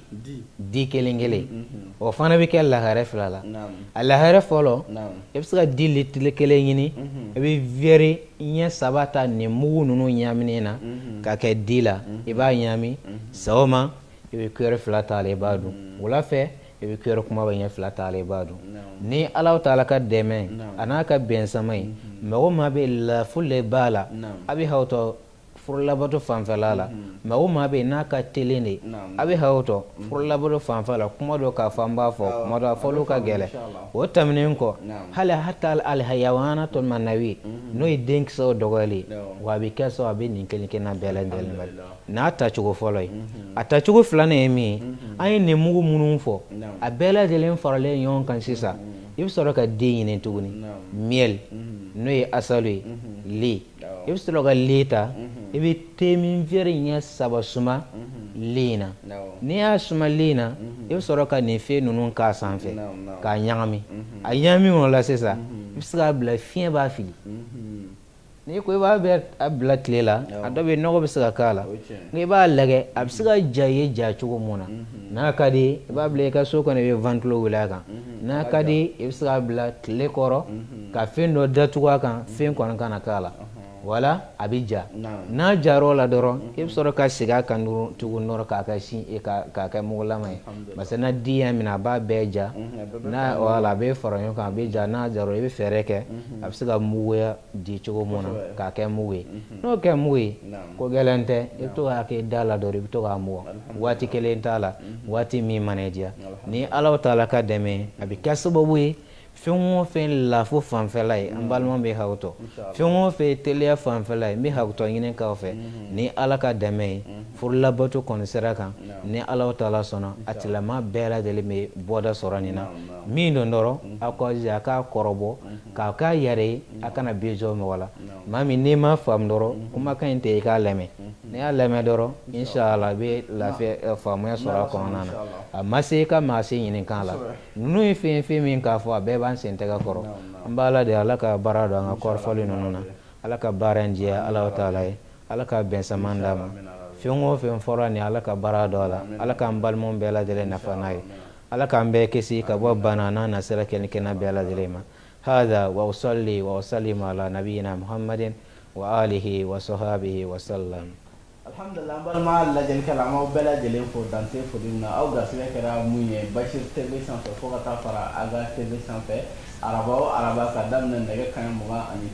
di kelen kelen, o fana bɛ kɛ lahara fila la. A lahara fɔlɔ, i bɛ se ka di litiri kelen ɲini, i bɛ vɛri ɲɛ saba ta nin mugu ninnu ɲaaminen na ka kɛ di la, i b'a ɲaami. Sɔgɔma, i bɛ kuyɛri fila ta a la, i b'a dun. Wula fɛ, i bɛ kuyɛri kumaba ɲɛ fila ta a la, i b'a dun. Ni Ala taala ka dɛmɛ a n'a ka bɛnsama ye, mɔgɔ maa bɛ lafu le b'a la, a bɛ hawtɔ furulabato fanfɛla la. Maa o maa bɛ yen n'a ka telen de, a bɛ hawtɔ furulabato fanfɛ la. Kuma dɔ k'a fɔ, an b'a fɔ kuma dɔ, a fɔliw ka gɛlɛn. O tɛmɛnen kɔ, hali hata alhayawanatu manawi, n'o ye denkisɛw dɔgɔyali, wa a bɛ kɛ so, a bɛ nin kelen kelenna bɛɛ lajɛlen bali. N'a tacogo fɔlɔ ye, a tacogo filanan ye min ye, an ye nin mugu minnu fɔ, a bɛɛ lajɛlen faralen ɲɔgɔn kan sisan, i bɛ sɔrɔ ka di ɲini tuguni, miel, n'o ye asalu ye, lait. I bɛ sɔrɔ ka lait ta, i bɛ teminvɛri ɲɛ saba suma lait in na. N'i y'a suma lait in na, i bɛ sɔrɔ ka nin fɛn ninnu k'a sanfɛ k'a ɲagami. A ɲagami o la sisan, i bɛ se k'a bila, fiɲɛ b'a fili. N'i ko i b'a bɛɛ a bila tile la, a dɔ bɛ yen, nɔgɔ bɛ se ka k'a la. Nka i b'a lajɛ a bɛ se ka ja i ye ja cogo mun na. N'a ka di, i b'a bila i ka so kɔnɔ, i bɛ ventilo wuli a kan. N'a ka di, i bɛ se k'a bila tile kɔrɔ ka fɛn dɔ datugu a kan, fɛn kɔni kana k'a la. Wala a bɛ ja. N'a jar'o la dɔrɔn, i bɛ sɔrɔ ka segin a kan tuguni dɔrɔn k'a kɛ sin, k'a kɛ mugulama ye. Parce que n'a di y'a minɛ, a b'a bɛɛ ja. N'a wala a bɛ fara ɲɔgɔn kan, a bɛ ja. N'a jara, i bɛ fɛɛrɛ kɛ a bɛ se ka muguya di cogo mun na k'a kɛ mugu ye. N'o kɛ mugu ye, ko gɛlɛn tɛ. I bɛ to k'a kɛ da la dɔrɔn, i bɛ to k'a mugan, waati kelen t'a la, waati min mana i diya. Ni Ala taala ka dɛmɛ, a bɛ kɛ sababu ye fɛn o fɛn lafu fanfɛla ye, an balima bɛ hakɛtɔ, fɛn o fɛn teliya fanfɛla ye, n bɛ hakɛtɔ ɲini k'aw fɛ. Ni Ala ka dɛmɛ ye, furulabato kɔni sira kan, ni Ala taala sɔnna, a tilama bɛɛ lajɛlen bɛ bɔda sɔrɔ nin na. Min don dɔrɔn, aw ka jija a k'a kɔrɔbɔ k'a k'a yɛrɛ ye, a kana bijɔ mɔgɔ la. Maa min n'i ma faamu dɔrɔn, kumakan in tɛ, i k'a lamɛn. N'i y'a lamɛn dɔrɔn, inshallah, i bɛ lafiya faamuya sɔrɔ a kɔnɔna na. A ma se i ka maa si ɲininka a la. Ninnu ye fɛn fɛn min k'a fɔ, a bɛɛ b'an sen tɛgɛ kɔrɔ. An b'a ala de, Ala ka baara don an ka kɔrɔfɔli ninnu na. Ala ka baara in diya Ala taala ye. Ala ka bɛn saman d'a ma. Fɛn o fɛn fɔra nin, Ala ka baara don a la. Ala k'an balimaw bɛɛ lajɛlen nafa n'a ye. Ala k'an bɛɛ kisi ka bɔ bana n'a nasira kelen kelenna bɛɛ lajɛlen ma. Hada wa usalli wa usallimu ala nabiyina Muhammadin wa alihi wa sahabihi wa sallam. Alhamdulillah, an balima lajɛlikɛla, an b'aw bɛɛ lajɛlen fo dan tɛ foli min na. Aw garisɛgɛ kɛra mun ye Bashir TV sanfɛ fo ka taa fara Aga TV sanfɛ, araba o araba ka daminɛ nɛgɛ kanɲɛ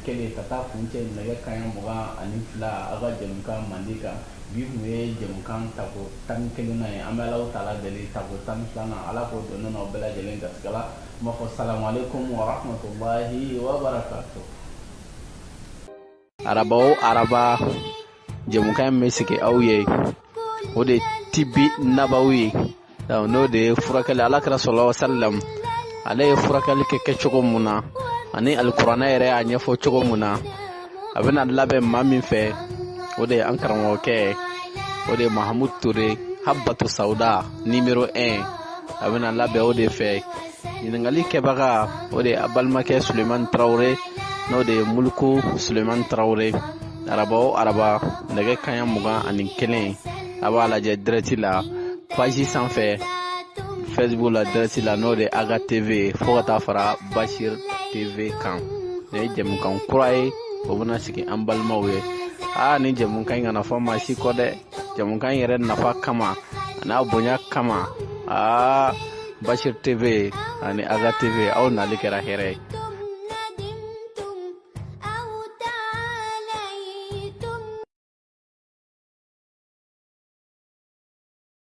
21 ka taa kuncɛ nɛgɛ kanɲɛ 22, aw ka jɛmukan mandi kan. Bi tun ye jɛmukan tako 11nan ye. An bɛ Alahu taala deli tako 12nan Ala k'o don ne n'aw bɛɛ lajɛlen garisɛgɛ la. N b'a fɔ salamu aleykum wa rahmatulahi wa barakatu. Araba o araba jɛmukan in bɛ sigi aw ye o de ye tibi nabawi ye n'o de ye furakɛli ala kira salalahu salam ale ye furakɛli kɛ kɛcogo mun na ani alikuranɛ yɛrɛ y'a ɲɛfɔ cogo mun na a bɛna labɛn maa min fɛ o de ye an karamɔgɔkɛ o de ye mahamudu ture habatu sawuda nimero 1 a bɛna labɛn o de fɛ ɲininkali kɛbaga o de ye a balimakɛ sulemani tarawele n'o de ye muluku sulemani tarawele araba o araba nɛgɛ kaɲa 21 a b'a lajɛ dirɛti la page sanfɛ facebook la dirɛti la n'o de ye aga tv fo ka taa fara bashir tv kan nin ye jɛmukan kura ye o bɛna sigi an balimaw ye aa ni jɛmukan in kana fɔ maa si kɔ dɛ jɛmukan in yɛrɛ nafa kama a n'a bonya kama aa bashir tv ani aga tv aw nali kɛra hɛrɛ ye.